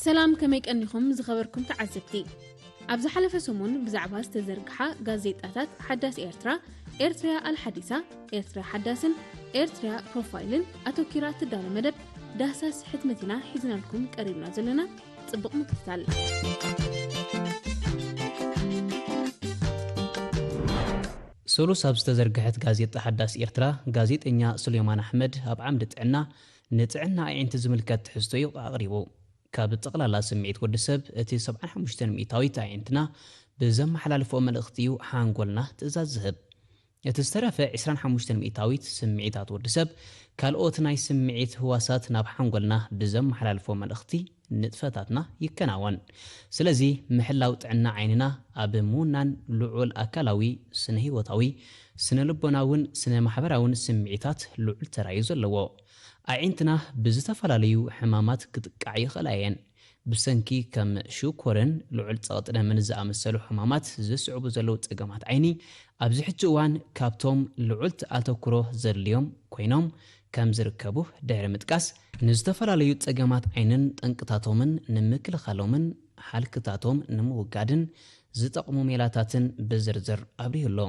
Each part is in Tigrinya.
ሰላም፣ ከመይ ቀኒኹም ዝኸበርኩም ተዓዘብቲ? ኣብ ዝሓለፈ ሰሙን ብዛዕባ ዝተዘርግሓ ጋዜጣታት ሓዳስ ኤርትራ፣ ኤርትርያ ኣልሓዲሳ፣ ኤርትርያ ሓዳስን ኤርትርያ ፕሮፋይልን ኣተኪራ እትዳሎ መደብ ዳህሳስ ሕትመት ኢና ሒዝናልኩም ቀሪብና ዘለና። ጽቡቕ ምክትታል። ሰሉስ ኣብ ዝተዘርግሐት ጋዜጣ ሓዳስ ኤርትራ፣ ጋዜጠኛ ሱሌማን ኣሕመድ ኣብ ዓምዲ ጥዕና፣ ንጥዕና ኣዒንቲ ዝምልከት ትሕዝቶ እዩ ኣቕሪቡ። ካብ ጠቕላላ ስምዒት ወዲ ሰብ፣ እቲ ሰብዓን ሓሙሽተን ሚእታዊት ኣዒንትና ብዘመሓላልፎ መልእኽቲ እዩ ሓንጎልና ትእዛዝ ዝህብ። እቲ ዝተረፈ ዒስራን ሓሙሽተን ሚእታዊት ስምዒታት ወዲ ሰብ፣ ካልኦት ናይ ስምዒት ህዋሳት ናብ ሓንጎልና ብዘመሓላልፎ መልእኽቲ ንጥፈታትና ይከናወን። ስለዚ፣ ምሕላው ጥዕና ዓይንና ኣብ ምውናን ልዑል ኣካላዊ፣ ስነ-ህይወታዊ፣ ስነ-ልቦናውን ስነ-ማሕበራውን ስምዒታት ልዑል ተራ እዩ ዘለዎ። ኣዒንትና ብዝተፈላለዩ ሕማማት ክጥቃዓ ይኽእላ እየን። ብሰንኪ ከም ሽኮርን ልዑል ጸቕጢ ደምን ዝኣመሰሉ ሕማማት ዘስዕቡ ዘለዉ ጸገማት ዓይኒ፣ ኣብዚ ሕጂ እዋን ካብቶም ልዑል ኣተኩሮ ዘድልዮም ኮይኖም ከም ዝርከቡ ድሕሪ ምጥቃስ፣ ንዝተፈላለዩ ጸገማት ዓይንን ጠንቅታቶምን ንምክልኻሎምን ሃልክታቶም ንምውጋድን ዝጠቕሙ ሜላታትን ብዝርዝር ኣብሪሁ ኣሎ።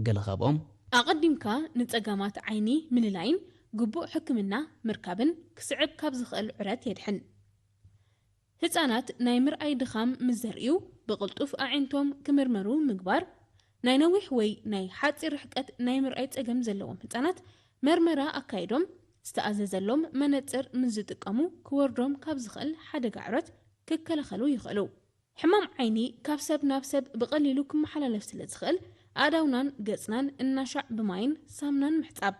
ገለ ካብኦም፣ ኣቐዲምካ ንጸገማት ዓይኒ ምልላይን ግቡእ ሕክምና ምርካብን ክስዕብ ካብ ዝኽእል ዑረት የድሕን። ህጻናት ናይ ምርኣይ ድኻም ምስ ዘርእዩ፣ ብቕልጡፍ ኣዒንቶም ክምርመሩ ምግባር። ናይ ነዊሕ ወይ ናይ ሓጺር ርሕቀት ናይ ምርኣይ ጸገም ዘለዎም ህጻናት መርመራ ኣካይዶም፣ ዝተኣዘዘሎም መነጽር ምስ ዝጥቀሙ፣ ክወርዶም ካብ ዝኽእል ሓደጋ ዑረት ክከላኸሉ ይኽእሉ። ሕማም ዓይኒ ካብ ሰብ ናብ ሰብ ብቐሊሉ ክመሓላለፍ ስለ ዝኽእል፣ ኣእዳውናን ገጽናን እናሻዕ ብማይን ሳምናን ምሕጻብ።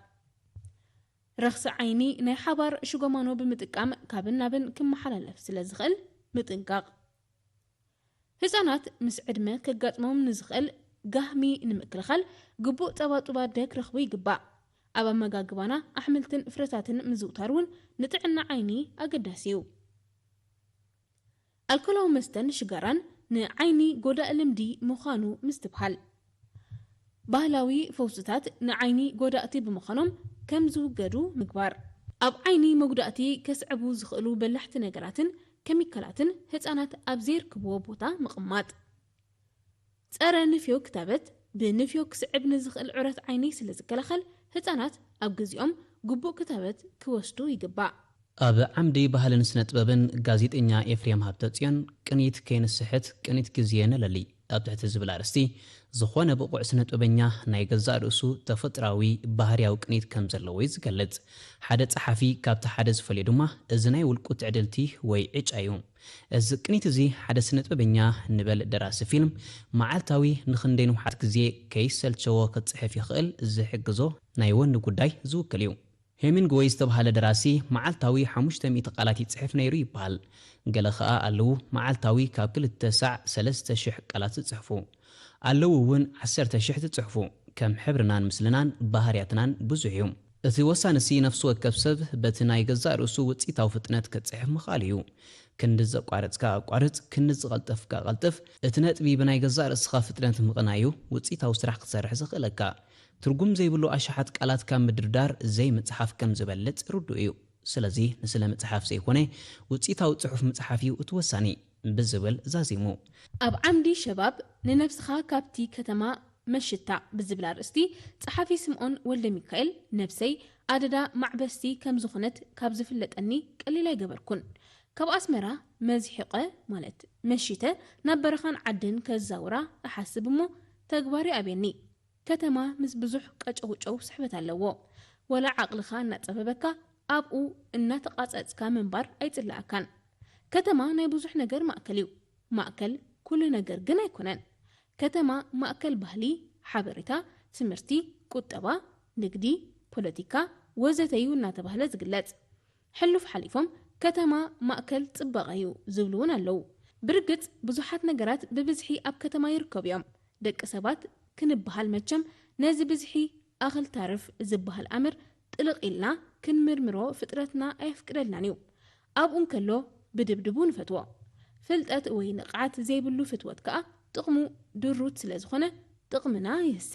ረኽሲ ዓይኒ ናይ ሓባር ሽጎማኖ ብምጥቃም ካብን ናብን ክመሓላለፍ ስለ ዝኽእል ምጥንቃቕ። ህጻናት ምስ ዕድመ ከጋጥሞም ንዝኽእል ጋህሚ ንምክልኻል ግቡእ ጸባጹብ ኣደ ክረኽቡ ይግባእ። ኣብ ኣመጋግባና ኣሕምልትን ፍረታትን ምዝውታር እውን ንጥዕና ዓይኒ ኣገዳሲ እዩ። ኣልኮላዊ መስተን ሽጋራን ንዓይኒ ጎዳእ ልምዲ ምዃኑ ምስትብሃል። ባህላዊ ፈውስታት ንዓይኒ ጎዳእቲ ብምዃኖም ከም ዝውገዱ ምግባር። ኣብ ዓይኒ መጉዳእቲ ከስዕቡ ዝኽእሉ በላሕቲ ነገራትን ኬሚካላትን ህጻናት ኣብ ዘይርክብዎ ቦታ ምቕማጥ። ጸረ ንፍዮ ክታበት ብንፍዮ ክስዕብ ንዝኽእል ዑረት ዓይኒ ስለ ዝከላኸል፣ ህጻናት ኣብ ግዜኦም ግቡእ ክታበት ክወስዱ ይግባእ። ኣብ ዓምዲ ባህልን ስነ ጥበብን፣ ጋዜጠኛ ኤፍሬም ሃብተጽዮን፣ ቅኒት ከይንስሕት ቅኒት ግዜ ነለሊ ኣብ ትሕቲ ዝብል ኣርእስቲ፣ ዝኾነ ብቑዕ ስነ ጥበበኛ ናይ ገዛእ ርእሱ ተፈጥራዊ ባህርያዊ ቅኒት ከም ዘለዎ እዩ ዝገልጽ። ሓደ ጸሓፊ ካብቲ ሓደ ዝፈልዮ ድማ፣ እዚ ናይ ውልቁ ትዕድልቲ ወይ ዕጫ እዩ። እዚ ቅኒት እዚ ሓደ ስነ ጥበበኛ ንበል ደራሲ ፊልም፣ መዓልታዊ ንኽንደይ ንውሓት ግዜ ከይሰልቸዎ ክጽሕፍ ይኽእል ዝሕግዞ ናይ ወኒ ጉዳይ ዝውክል እዩ። ሄሚንግወይ ዝተባህለ ደራሲ መዓልታዊ ሓሙሽተ ሚእቲ ቃላት ይጽሕፍ ነይሩ ይበሃል። ገለ ኸኣ ኣለዉ መዓልታዊ ካብ ክልተ ሳዕ ሰለስተ ሽሕ ቃላት ዝጽሕፉ። ኣለዉ እውን ዓሰርተ ሽሕ ዝጽሕፉ። ከም ሕብርናን ምስልናን ባህርያትናን ብዙሕ እዩ። እቲ ወሳንሲ ነፍሲ ወከፍ ሰብ በቲ ናይ ገዛእ ርእሱ ውጽኢታዊ ፍጥነት ክጽሕፍ ምኽኣል እዩ። ክንዲ ዘቋረጽካ ኣቋርጽ፣ ክንዲ ዝቐልጠፍካ ቀልጥፍ። እቲ ነጥቢ ብናይ ገዛእ ርእስኻ ፍጥነት ምቕናዩ ውጽኢታዊ ስራሕ ክትሰርሕ ዘኽእለካ። ትርጉም ዘይብሉ ኣሽሓት ቃላት ካብ ምድርዳር ዘይምጽሓፍ ከም ዝበልጽ ርዱእ እዩ። ስለዚ ንስለ ምጽሓፍ ዘይኮነ ውጽኢታዊ ጽሑፍ ምጽሓፍ እዩ እቲ ወሳኒ ብዝብል ዛዚሙ። ኣብ ዓምዲ ሸባብ ንነብስኻ ካብቲ ከተማ መሽታ ብዝብል ኣርእስቲ ጸሓፊ ስምኦን ወልደ ሚካኤል፣ ነብሰይ ኣደዳ ማዕበስቲ ከም ዝኾነት ካብ ዝፍለጠኒ ቀሊል ኣይገበርኩን። ካብ ኣስመራ መዚሒቐ ማለት መሺተ ናብ በረኻን ዓድን ከዛውራ እሓስብ እሞ ተግባር ይኣብየኒ። ከተማ ምስ ብዙሕ ቀጨውጨው ስሕበት ኣለዎ። ወላ ዓቕልኻ እናጸበበካ ኣብኡ እናተቓጸጽካ ምንባር ኣይጽላኣካን። ከተማ ናይ ብዙሕ ነገር ማእከል እዩ። ማእከል ኩሉ ነገር ግን ኣይኮነን። ከተማ ማእከል ባህሊ፣ ሓበሬታ፣ ትምህርቲ፣ ቁጠባ፣ ንግዲ፣ ፖለቲካ ወዘተ እዩ እናተባህለ ዝግለጽ። ሕሉፍ ሓሊፎም ከተማ ማእከል ጽባቐ እዩ ዝብሉ እውን ኣለዉ። ብርግጽ ብዙሓት ነገራት ብብዝሒ ኣብ ከተማ ይርከቡ እዮም። ደቂ ሰባት ክንበሃል መቸም ነዚ ብዝሒ ኣኽል ታርፍ ዝበሃል ኣምር ጥልቕ ኢልና ክንምርምሮ ፍጥረትና ኣየፍቅደልናን እዩ። ኣብኡ እንከሎ ብድብድቡ ንፈትዎ። ፍልጠት ወይ ንቕዓት ዘይብሉ ፍትወት ከኣ ጥቕሙ ድሩት ስለ ዝኾነ ጥቕምና ይህሰ።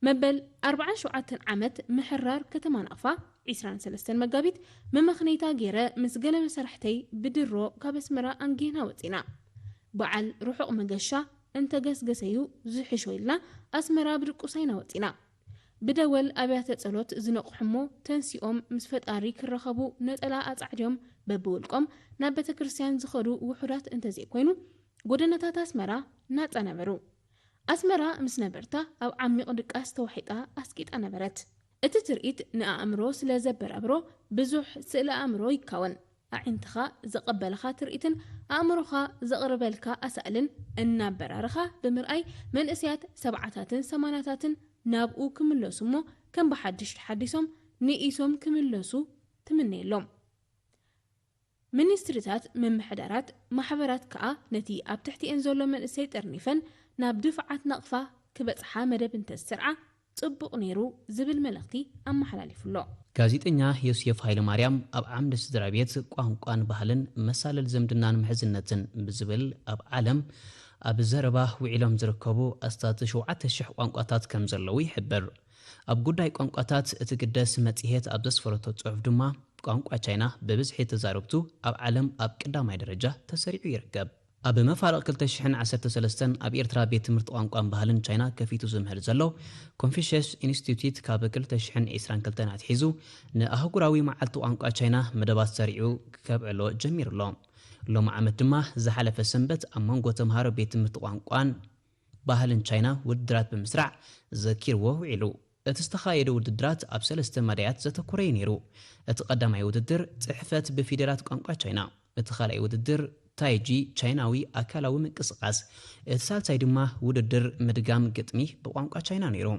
መበል ኣርብዓን ሸውዓተን ዓመት ምሕራር ከተማ ናቕፋ ዒስራን ሰለስተን መጋቢት መመኽነይታ ገይረ ምስ ገለ መሳርሕተይ ብድሮ ካብ ኣስመራ ኣንጊህና ወጺና። በዓል ርሑቕ መገሻ እንተገስገሰዩ ዝሕሾ ኢልና ኣስመራ ብድቁሳ ኢና ወጺና። ብደወል ኣብያተ ጸሎት ዝነቕሑሞ ተንሲኦም ምስ ፈጣሪ ክራኸቡ ነጸላ ኣጻዕድዮም በብውልቆም ናብ ቤተ ክርስቲያን ዝኸዱ ውሑዳት እንተዘይኮይኑ፣ ጎደናታት ኣስመራ ናጻ ነበሩ። ኣስመራ ምስ ነበርታ ኣብ ዓሚቕ ድቃስ ተዋሒጣ ኣስቂጣ ነበረት። እቲ ትርኢት ንኣእምሮ ስለ ዘበራብሮ ብዙሕ ስእለ ኣእምሮ ይካወን። ኣዒንትኻ ዘቐበልኻ ትርኢትን ኣእምሮኻ ዘቕርበልካ ኣሳእልን እናበራረኻ ብምርኣይ መንእሰያት ሰብዓታትን ሰማንያታትን ናብኡ ክምለሱ እሞ ከም ብሓድሽ ተሓዲሶም ንኢሶም ክምለሱ ትምነየሎም። ሚኒስትሪታት ምምሕዳራት ማሕበራት ከኣ ነቲ ኣብ ትሕቲኤን ዘሎ መንእሰይ ጠርኒፈን ናብ ድፍዓት ናቕፋ ክበጽሓ መደብ እንተዝሰርዓ ጽቡቕ ነይሩ ዝብል መልእኽቲ ኣመሓላሊፉ ኣሎ። ጋዜጠኛ ዮሴፍ ሃይለማርያም ኣብ ዓምዲ ስድራ ቤት፣ ቋንቋን ባህልን፣ መሳለል ዝምድናን ምሕዝነትን ብዝብል ኣብ ዓለም ኣብ ዘረባ ውዒሎም ዝርከቡ ኣስታት ሸውዓተ ሽሕ ቋንቋታት ከም ዘለዉ ይሕብር። ኣብ ጉዳይ ቋንቋታት እትግደስ መጽሔት ኣብ ዘስፈረቶ ጽሑፍ ድማ፣ ቋንቋ ቻይና ብብዝሒ ተዛረብቱ ኣብ ዓለም ኣብ ቀዳማይ ደረጃ ተሰሪዑ ይርከብ። ኣብ መፋርቕ ክልተ ሽሕን ዓሰርተ ሰለስተን ኣብ ኤርትራ ቤት ትምህርቲ ቋንቋን ባህልን ቻይና ከፊቱ ዝምህር ዘሎ ኮንፊሽየስ ኢንስቲትዩት፣ ካብ ክልተ ሽሕን ዕስራን ክልተን ኣትሒዙ ንኣህጉራዊ መዓልቲ ቋንቋ ቻይና መደባት ሰሪዑ ከብዕሎ ጀሚሩ ኣሎ። ሎሚ ዓመት ድማ ዝሓለፈ ሰንበት ኣብ መንጎ ተምሃሮ ቤት ትምህርቲ ቋንቋን ባህልን ቻይና ውድድራት ብምስራዕ ዘኪርዎ ውዒሉ። እቲ ዝተኻየደ ውድድራት ኣብ ሰለስተ መዳያት ዘተኮረ እዩ ነይሩ። እቲ ቀዳማይ ውድድር ጽሕፈት ብፊደላት ቋንቋ ቻይና፣ እቲ ካልኣይ ውድድር ታይጂ ቻይናዊ ኣካላዊ ምንቅስቓስ፣ እቲ ሳልሳይ ድማ ውድድር ምድጋም ግጥሚ ብቋንቋ ቻይና ነይሩ።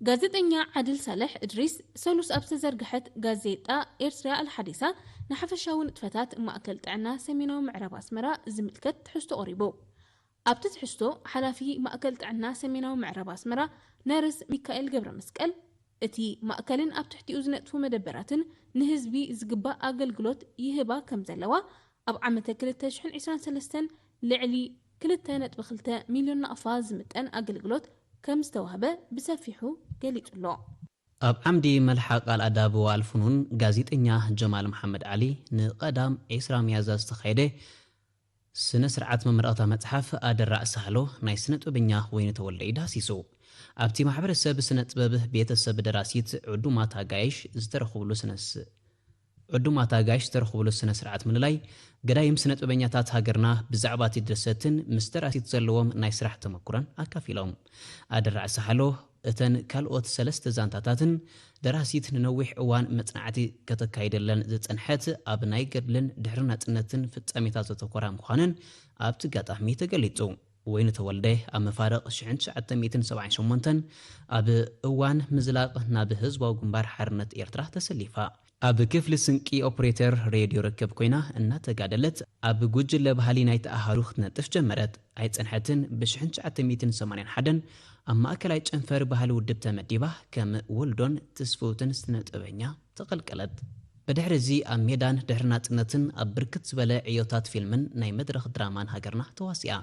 ጋዜጠኛ ዓድል ሳልሕ እድሪስ ሰሉስ ኣብ ዝተዘርግሐት ጋዜጣ ኤርትርያ ኣልሓዲሳ ንሓፈሻዊ ንጥፈታት ማእከል ጥዕና ሰሜናዊ ምዕራብ ኣስመራ ዝምልከት ትሕዝቶ ቀሪቡ። ኣብቲ ትሕዝቶ ሓላፊ ማእከል ጥዕና ሰሜናዊ ምዕራብ ኣስመራ ነርስ ሚካኤል ገብረ መስቀል፣ እቲ ማእከልን ኣብ ትሕቲኡ ዝነጥፉ መደበራትን ንህዝቢ ዝግባእ ኣገልግሎት ይህባ ከም ዘለዋ፣ ኣብ ዓመተ ክልተ ሽሕን ዕስራን ሰለስተን ልዕሊ ክልተ ነጥቢ ክልተ ሚልዮን ናቕፋ ዝምጠን ኣገልግሎት ከም ዝተዋህበ ብሰፊሑ ገሊጹ ኣሎ። ኣብ ዓምዲ መልሓ ቃል ኣዳብዋ ኣልፍኑን ጋዜጠኛ ጀማል መሓመድ ዓሊ ንቐዳም ዕስራ ሚያዝያ ዝተኻየደ ስነ ስርዓት መመረቕታ መጽሓፍ ኣደራዕ ሳህሎ ናይ ስነ ጥበበኛ ወይኒ ተወልደ እዩ ዳህሲሱ። ኣብቲ ማሕበረሰብ ስነ ጥበብ ቤተሰብ ደራሲት ዕዱማት ኣጋይሽ ዝተረኽብሉ ስነ ስ-፣ ዕዱማት ኣጋይሽ ዝተረኽብሉ ስነ ስርዓት ምልላይ፣ ገዳይም ስነ ጥበበኛታት ሃገርና ብዛዕባ እቲ ድርሰትን ምስ ደራሲት ዘለዎም ናይ ስራሕ ተመኩሮን ኣካፊሎም። ኣደራዕ ሳህሎ እተን ካልኦት ሰለስተ ዛንታታትን ደራሲት ንነዊሕ እዋን መጽናዕቲ ከተካይደለን ዝጸንሐት ኣብ ናይ ገድልን ድሕሪ ናጽነትን ፍጻሜታት ዘተኮራ ምዃነን ኣብቲ ኣጋጣሚ ተገሊጹ። ወይኒ ተወልደ ኣብ መፋርቕ ሽሕን ትሽዓተ ሚእትን ሰብዓን ሸሞንተን ኣብ እዋን ምዝላቕ ናብ ህዝባዊ ግንባር ሓርነት ኤርትራ ተሰሊፋ። ኣብ ክፍሊ ስንቂ ኦፕሬተር ሬድዮ ርክብ ኮይና እናተጋደለት፣ ኣብ ጉጅለ ባህሊ ናይቲ ኣሃዱ ክትነጥፍ ጀመረት። ኣይጸንሐትን፣ ብሽሕን ትሽዓተ ሚእትን ሰማንያን ሓደን ኣብ ማእከላይ ጨንፈር ባህሊ ውድብ ተመዲባ፣ ከም ውልዶን ትስፍውትን ስነ ጥበበኛ ተቐልቀለት። ብድሕሪ እዚ ኣብ ሜዳን ድሕሪ ናጽነትን ኣብ ብርክት ዝበለ ዕዮታት ፊልምን ናይ መድረኽ ድራማን ሃገርና ተዋሲኣ።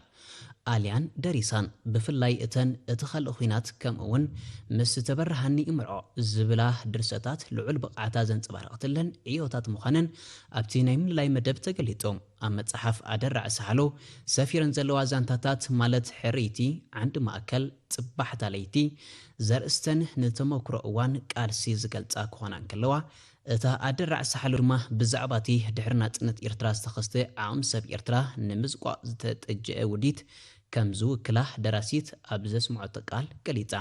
ኣልያን ደሪሳን፣ ብፍላይ እተን እቲ ካልእ ኹናት፣ ከምኡ እውን ምስ ተበራሃኒ ይምርዖ ዝብላ ድርሰታት ልዑል ብቕዓታ ዘንጸባረቐትለን ዕዮታት ምዃነን ኣብቲ ናይ ምልላይ መደብ ተገሊጹ። ኣብ መጽሓፍ ኣደራዕ ሳህሎ ሰፊረን ዘለዋ ዛንታታት፣ ማለት ሕርይቲ፣ ዓንዲ ማእከል፣ ጽባሕታ ለይቲ፣ ዘርእስተን ንተመኩሮ እዋን ቃልሲ ዝገልጻ ክኾና እንከለዋ፣ እታ ኣደራዕ ሳሕሉ ድማ ብዛዕባ እቲ ድሕሪ ናጽነት ኤርትራ ዝተኸስተ ዓቕሚ ሰብ ኤርትራ ንምዝቋቕ ዝተጠጀአ ውዲት ከም ዝውክላ ደራሲት ኣብ ዘስምዖቶ ቃል ገሊጻ።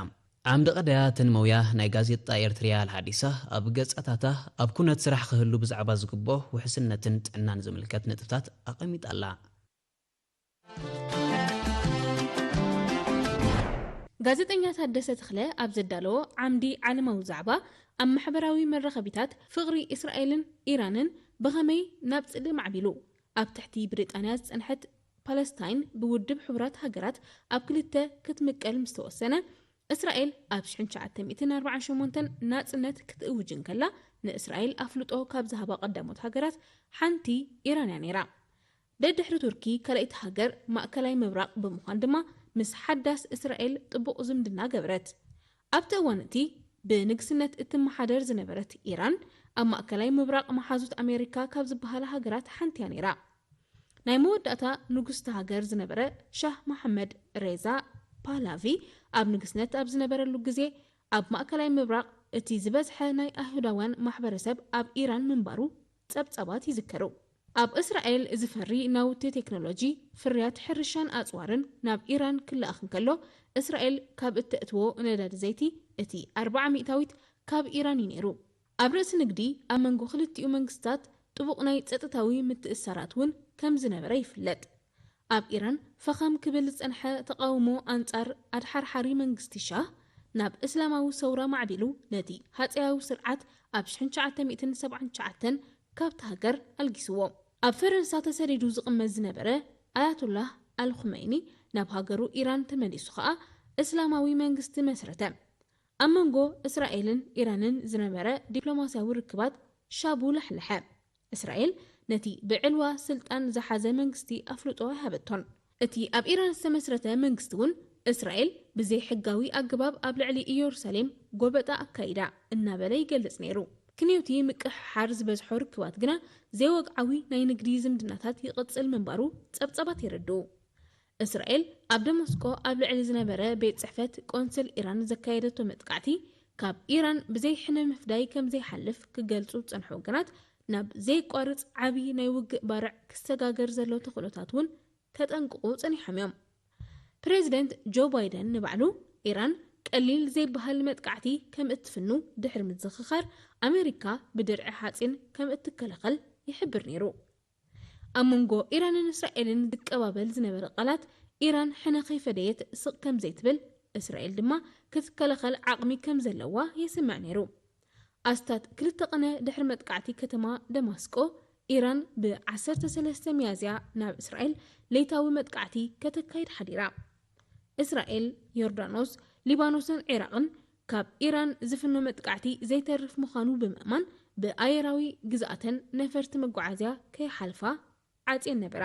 ዓምዲ ቀዳያትን መውያ ናይ ጋዜጣ ኤርትርያ ኣልሓዲሳ ኣብ ገጻታታ ኣብ ኩነት ስራሕ ክህሉ ብዛዕባ ዝግብኦ ውሕስነትን ጥዕናን ዝምልከት ነጥብታት ኣቐሚጣ ኣላ። ጋዜጠኛ ታደሰ ተኽለ ኣብ ዘዳለዎ ዓምዲ ዓለማዊ ዛዕባ፣ ኣብ ማሕበራዊ መራኸቢታት ፍቕሪ እስራኤልን ኢራንን ብኸመይ ናብ ጽልኢ ማዕቢሉ፣ ኣብ ትሕቲ ብሪጣንያ ዝጸንሐት ፓለስታይን ብውድብ ሕቡራት ሃገራት ኣብ ክልተ ክትምቀል ምስ ተወሰነ፣ እስራኤል ኣብ ሽሕን ትሽዓተ ሚእትን ኣርባዓን ሸሞንተን ናጽነት ክትእውጅ እንከላ፣ ንእስራኤል ኣፍልጦ ካብ ዝሃባ ቀዳሞት ሃገራት ሓንቲ ኢራን እያ ነይራ። ደድሕሪ ቱርኪ ካልኣይቲ ሃገር ማእከላይ ምብራቕ ብምዃን ድማ ምስ ሓዳስ እስራኤል ጥቡቕ ዝምድና ገበረት። ኣብቲ እዋን እቲ ብንግስነት እትመሓደር ዝነበረት ኢራን፣ ኣብ ማእከላይ ምብራቕ መሓዙት ኣሜሪካ ካብ ዝበሃላ ሃገራት ሓንቲ እያ ነይራ። ናይ መወዳእታ ንጉስቲ ሃገር ዝነበረ ሻህ መሓመድ ሬዛ ፓህላቪ ኣብ ንግስነት ኣብ ዝነበረሉ ግዜ፣ ኣብ ማእከላይ ምብራቕ እቲ ዝበዝሐ ናይ ኣይሁዳውያን ማሕበረሰብ ኣብ ኢራን ምንባሩ ጸብጻባት ይዝከሩ። ኣብ እስራኤል ዝፈሪ ናውቲ ቴክኖሎጂ፣ ፍርያት ሕርሻን ኣጽዋርን ናብ ኢራን ክለኣኽ እንከሎ፣ እስራኤል ካብ እተእትዎ ነዳዲ ዘይቲ እቲ ኣርብዓ ሚእታዊት ካብ ኢራን እዩ ነይሩ። ኣብ ርእሲ ንግዲ ኣብ መንጎ ክልቲኡ መንግስታት ጥቡቕ ናይ ጸጥታዊ ምትእስሳራት እውን ከም ዝነበረ ይፍለጥ። ኣብ ኢራን ፈኸም ክብል ዝጸንሐ ተቓውሞ ኣንጻር ኣድሓርሓሪ መንግስቲ ሻህ፣ ናብ እስላማዊ ሰውራ ማዕቢሉ፣ ነቲ ሃጸያዊ ስርዓት ኣብ ሽሕን ትሽዓተ ሚእትን ሰብዓን ትሽዓተን ካብቲ ሃገር ኣልጊስዎ። ኣብ ፈረንሳ ተሰዲዱ ዝቕመጥ ዝነበረ ኣያቶላህ ኣልኹመይኒ፣ ናብ ሃገሩ ኢራን ተመሊሱ ኸኣ እስላማዊ መንግስቲ መስረተ። ኣብ መንጎ እስራኤልን ኢራንን ዝነበረ ዲፕሎማስያዊ ርክባት ሻቡ ላሕለሐ። እስራኤል ነቲ ብዕልዋ ስልጣን ዝሓዘ መንግስቲ ኣፍልጦ ኣይሃበቶን። እቲ ኣብ ኢራን ዝተመስረተ መንግስቲ እውን፣ እስራኤል ብዘይ ሕጋዊ ኣገባብ ኣብ ልዕሊ ኢየሩሳሌም ጎበጣ ኣካይዳ እናበለ ይገልጽ ነይሩ። ክንዮቲ ምቅሕሓር ዝበዝሖ ርክባት ግና፣ ዘይወግዓዊ ናይ ንግዲ ዝምድናታት ይቕጽል ምንባሩ ጸብጻባት የረድኡ። እስራኤል ኣብ ደመስቆ ኣብ ልዕሊ ዝነበረ ቤት ጽሕፈት ቆንስል ኢራን ዘካየደቶ መጥቃዕቲ፣ ካብ ኢራን ብዘይ ሕነ ምፍዳይ ከም ዘይሓልፍ ክገልጹ ዝጸንሑ ወገናት፣ ናብ ዘይቋርጽ ዓቢ ናይ ውግእ ባርዕ ክሰጋገር ዘሎ ተኽእሎታት እውን ከጠንቅቑ ጸኒሖም እዮም። ፕሬዚደንት ጆ ባይደን ንባዕሉ፣ ኢራን ቀሊል ዘይበሃል መጥቃዕቲ ከም እትፍኑ ድሕሪ ምዝኽኻር፣ ኣሜሪካ ብድርዒ ሓጺን ከም እትከላኸል ይሕብር ነይሩ። ኣብ መንጎ ኢራንን እስራኤልን ዝቀባበል ዝነበረ ቃላት፣ ኢራን ሕነ ከይፈደየት ስቕ ከም ዘይትብል፣ እስራኤል ድማ ክትከላኸል ዓቕሚ ከም ዘለዋ የስምዕ ነይሩ። ኣስታት ክልተ ቐነ ድሕሪ መጥቃዕቲ ከተማ ደማስቆ፣ ኢራን ብ ዓሰርተ ሰለስተ ሚያዝያ ናብ እስራኤል ለይታዊ መጥቃዕቲ ከተካይድ ሓዲራ። እስራኤል፣ ዮርዳኖስ፣ ሊባኖስን ዒራቕን ካብ ኢራን ዝፍኖ መጥቃዕቲ ዘይተርፍ ምዃኑ ብምእማን፣ ብኣየራዊ ግዝኣተን ነፈርቲ መጓዓዝያ ከይሓልፋ ዓጽየን ነበራ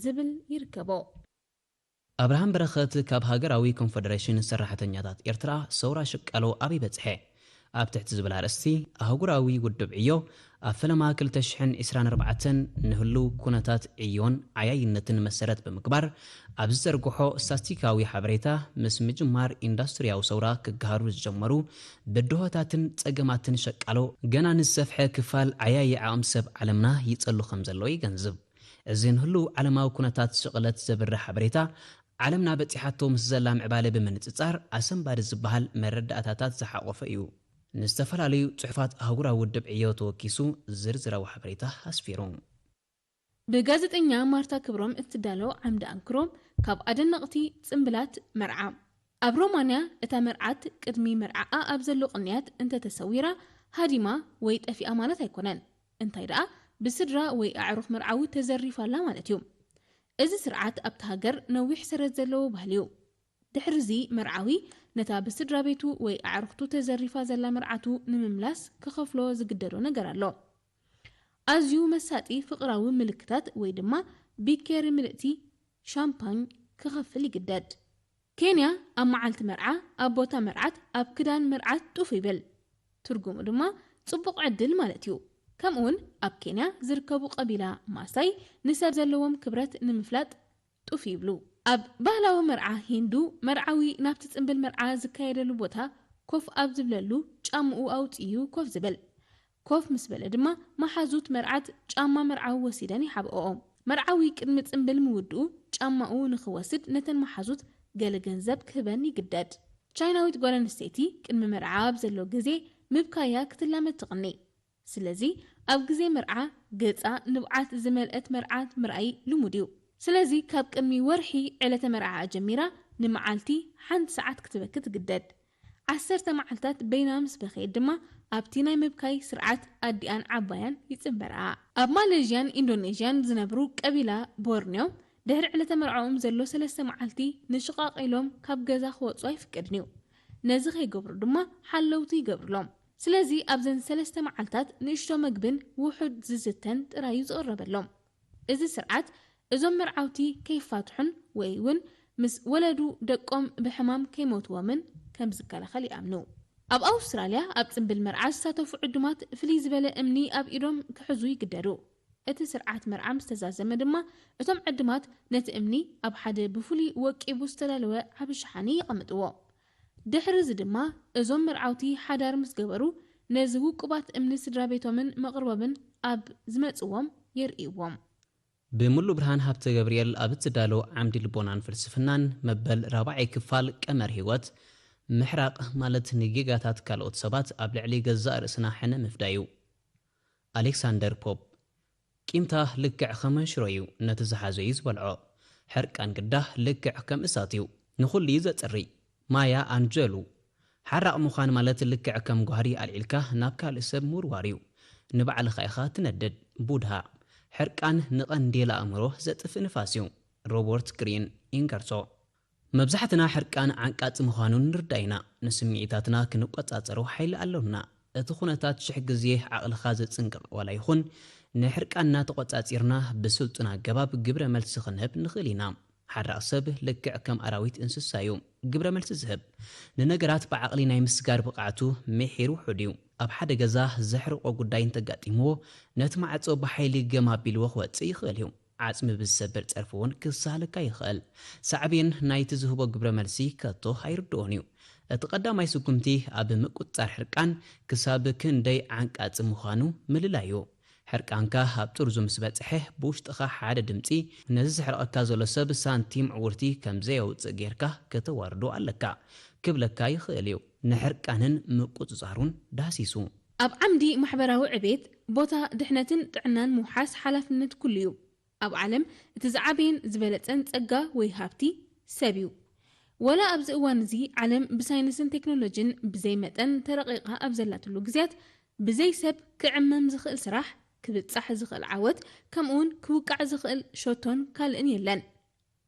ዝብል ይርከቦ። ኣብርሃም በረኸት ካብ ሃገራዊ ኮንፈደሬሽን ሰራሕተኛታት ኤርትራ፣ ሰውራ ሽቃሎ ኣበይ በጽሐ? ኣብ ትሕቲ ዝብል ኣርእስቲ፣ ኣህጉራዊ ውድብ ዕዮ ኣብ ፈለማ ክልተ ሽሕን ዕስራን ኣርባዕተን ንህሉው ኩነታት ዕዮን ዓያይነትን መሰረት ብምግባር ኣብ ዝዘርግሖ ስታስቲካዊ ሓበሬታ፣ ምስ ምጅማር ኢንዳስትርያዊ ሰውራ ክገሃሩ ዝጀመሩ ብድሆታትን ጸገማትን ሸቃሎ፣ ገና ንዝሰፍሐ ክፋል ዓያዪ ዓቕሚ ሰብ ዓለምና ይጸሉ ከም ዘሎ የገንዝብ። እዚ ንህሉው ዓለማዊ ኩነታት ሽቕለት ዘብርህ ሓበሬታ፣ ዓለምና በጺሓቶ ምስ ዘላ ምዕባለ ብምንጽጻር፣ ኣሰንባዲ ዝበሃል መረዳእታታት ዝሓቖፈ እዩ። ንዝተፈላለዩ ጽሑፋት ኣህጉራዊ ውድብ ዕዮ ተወኪሱ ዝርዝራዊ ሓበሬታ ኣስፊሩ። ብጋዜጠኛ ማርታ ክብሮም እትዳሎ ዓምዲ ኣንክሮ፣ ካብ ኣደነቕቲ ጽምብላት መርዓ። ኣብ ሮማንያ፣ እታ መርዓት ቅድሚ መርዓኣ ኣብ ዘሎ ቅንያት እንተተሰዊራ፣ ሃዲማ ወይ ጠፊኣ ማለት ኣይኮነን። እንታይ ደኣ፣ ብስድራ ወይ ኣዕሩኽ መርዓዊ ተዘሪፋ ኣላ ማለት እዩ። እዚ ስርዓት ኣብታ ሃገር ነዊሕ ሰረት ዘለዎ ባህሊ እዩ። ድሕርዚ መርዓዊ ነታ ብስድራ ቤቱ ወይ ኣዕሩኽቱ ተዘሪፋ ዘላ መርዓቱ ንምምላስ ክኸፍሎ ዝግደዶ ነገር ኣሎ። ኣዝዩ መሳጢ ፍቕራዊ ምልክታት ወይ ድማ ቢኬሪ ምልእቲ ሻምፓኝ ክኸፍል ይግደድ። ኬንያ ኣብ መዓልቲ መርዓ ኣብ ቦታ መርዓት ኣብ ክዳን መርዓት ጡፍ ይብል። ትርጉሙ ድማ ጽቡቕ ዕድል ማለት እዩ። ከምኡውን ኣብ ኬንያ ዝርከቡ ቀቢላ ማሳይ ንሰብ ዘለዎም ክብረት ንምፍላጥ ጡፍ ይብሉ። ኣብ ባህላዊ መርዓ ሂንዱ፣ መርዓዊ ናብቲ ጽምብል መርዓ ዝካየደሉ ቦታ ኮፍ ኣብ ዝብለሉ ጫምኡ ኣውጺኡ ኮፍ ዝብል። ኮፍ ምስ በለ ድማ መሓዙት መርዓት ጫማ መርዓዊ ወሲደን ይሓብኦኦ። መርዓዊ ቅድሚ ጽምብል ምውድኡ ጫማኡ ንኽወስድ ነተን መሓዙት ገለ ገንዘብ ክህበን ይግደድ። ቻይናዊት ጓል ኣንስተይቲ ቅድሚ መርዓ ኣብ ዘሎ ግዜ ምብካያ ክትላመድ ትቕኒ። ስለዚ ኣብ ግዜ መርዓ ገጻ ንብዓት ዝመልአት መርዓት ምርኣይ ልሙድ እዩ። ስለዚ ካብ ቅድሚ ወርሒ ዕለተ መርዓኣ ጀሚራ ንመዓልቲ ሓንቲ ሰዓት ክትበኪ ትግደድ። ዓሰርተ መዓልታት በይና ምስ በኸየት ድማ ኣብቲ ናይ ምብካይ ስርዓት ኣዲኣን ዓባያን ይጽንበርኣ። ኣብ ማሌዥያን ኢንዶኔዥያን ዝነብሩ ቀቢላ ቦርኒዮ ድሕሪ ዕለተ መርዓኦም ዘሎ ሰለስተ መዓልቲ ንሽቓቕ ኢሎም ካብ ገዛ ክወጹ ኣይፍቀድን እዩ። ነዚ ከይገብሩ ድማ ሓለውቲ ይገብሩሎም። ስለዚ ኣብዘን ሰለስተ መዓልታት ንእሽቶ መግብን ውሑድ ዝስተን ጥራይ እዩ ዝቕረበሎም። እዚ ስርዓት እዞም መርዓውቲ ከይፋትሑን ወይ እውን ምስ ወለዱ ደቆም ብሕማም ከይሞትዎምን ከም ዝከላኸል ይኣምኑ። ኣብ ኣውስትራልያ ኣብ ጽምብል መርዓ ዝሳተፉ ዕዱማት ፍልይ ዝበለ እምኒ ኣብ ኢዶም ክሕዙ ይግደዱ። እቲ ስርዓት መርዓ ምስ ተዛዘመ ድማ እቶም ዕዱማት ነቲ እምኒ ኣብ ሓደ ብፍሉይ ወቂቡ ዝተዳለወ ዓቢ ሸሓኒ የቐምጥዎ። ድሕሪ እዚ ድማ እዞም መርዓውቲ ሓዳር ምስ ገበሩ ነዚ ውቁባት እምኒ ስድራ ቤቶምን መቕርቦምን ኣብ ዝመጽዎም የርእይዎም። ብምሉ ብርሃን ሃብተ ገብርኤል ኣብ እትዳሎ ዓምዲ ልቦናን ፍልስፍናን መበል ራብዓይ ክፋል ቀመር ህይወት ምሕራቕ ማለት ንጌጋታት ካልኦት ሰባት ኣብ ልዕሊ ገዛእ ርእስና ሕነ ምፍዳይ እዩ። ኣሌክሳንደር ፖፕ። ቂምታ ልክዕ ከም መንሽሮ እዩ፣ ነቲ ዝሓዞ እዩ ዝበልዖ። ሕርቃን ግዳ ልክዕ ከም እሳት እዩ፣ ንኹሉ እዩ ዘጽሪ። ማያ ኣንጀሉ። ሓራቕ ምዃን ማለት ልክዕ ከም ጓህሪ ኣልዒልካ ናብ ካልእ ሰብ ምውርዋር እዩ። ንባዕልኻ ኢኻ ትነድድ። ቡድሃ። ሕርቃን ንቐንዴል ኣእምሮ ዘጥፍእ ንፋስ እዩ። ሮበርት ግሪን ኢንገርሶ። መብዛሕትና ሕርቃን ዓንቃጺ ምዃኑ ንርዳእ ኢና። ንስምዒታትና ክንቆጻጸሮ ሓይሊ ኣሎና። እቲ ኩነታት ሽሕ ግዜ ዓቕልኻ ዘጽንቅቕ ዋላ ይኹን፣ ንሕርቃንና ተቖጻጺርና ብስልጡን ኣገባብ ግብረ መልሲ ክንህብ ንኽእል ኢና። ሓራቕ ሰብ ልክዕ ከም ኣራዊት እንስሳ እዩ ግብረ መልሲ ዝህብ። ንነገራት ብዓቕሊ ናይ ምስጋር ብቕዓቱ ምሒር ውሑድ እዩ። ኣብ ሓደ ገዛ ዘሕርቖ ጉዳይ እንተጋጢምዎ፣ ነቲ ማዕጾ ብሓይሊ ገም ኣቢልዎ ክወጽእ ይኽእል እዩ። ዓጽሚ ብዝሰብር ጸርፊ እውን ክሳለካ ይኽእል። ሳዕቤን ናይቲ ዝህቦ ግብረ መልሲ ከቶ ኣይርድኦን እዩ። እቲ ቀዳማይ ስጉምቲ ኣብ ምቁጽጻር ሕርቃን ክሳብ ክንደይ ዓንቃጺ ምዃኑ ምልላይ እዩ። ሕርቃንካ ኣብ ጥርዙ ምስ በጽሐ ብውሽጥኻ ሓደ ድምጺ ነዚ ዘሕርቐካ ዘሎ ሰብ ሳንቲም ዕውርቲ ከም ዘየውጽእ ጌርካ ከተዋርዶ ኣለካ ክብለካ ይኽእል እዩ። ንሕርቃንን ምቁጽጻሩን ዳህሲሱ። ኣብ ዓምዲ ማሕበራዊ ዕቤት ቦታ ድሕነትን ጥዕናን ምውሓስ ሓላፍነት ኩሉ እዩ። ኣብ ዓለም እቲ ዝዓበየን ዝበለጸን ጸጋ ወይ ሃብቲ ሰብ እዩ። ወላ ኣብዚ እዋን እዚ ዓለም ብሳይንስን ቴክኖሎጂን ብዘይ መጠን ተረቒቓ ኣብ ዘላትሉ ግዜያት ብዘይ ሰብ ክዕመም ዝኽእል ስራሕ፣ ክብጻሕ ዝኽእል ዓወት፣ ከምኡውን ክውቃዕ ዝኽእል ሸቶን ካልእን የለን።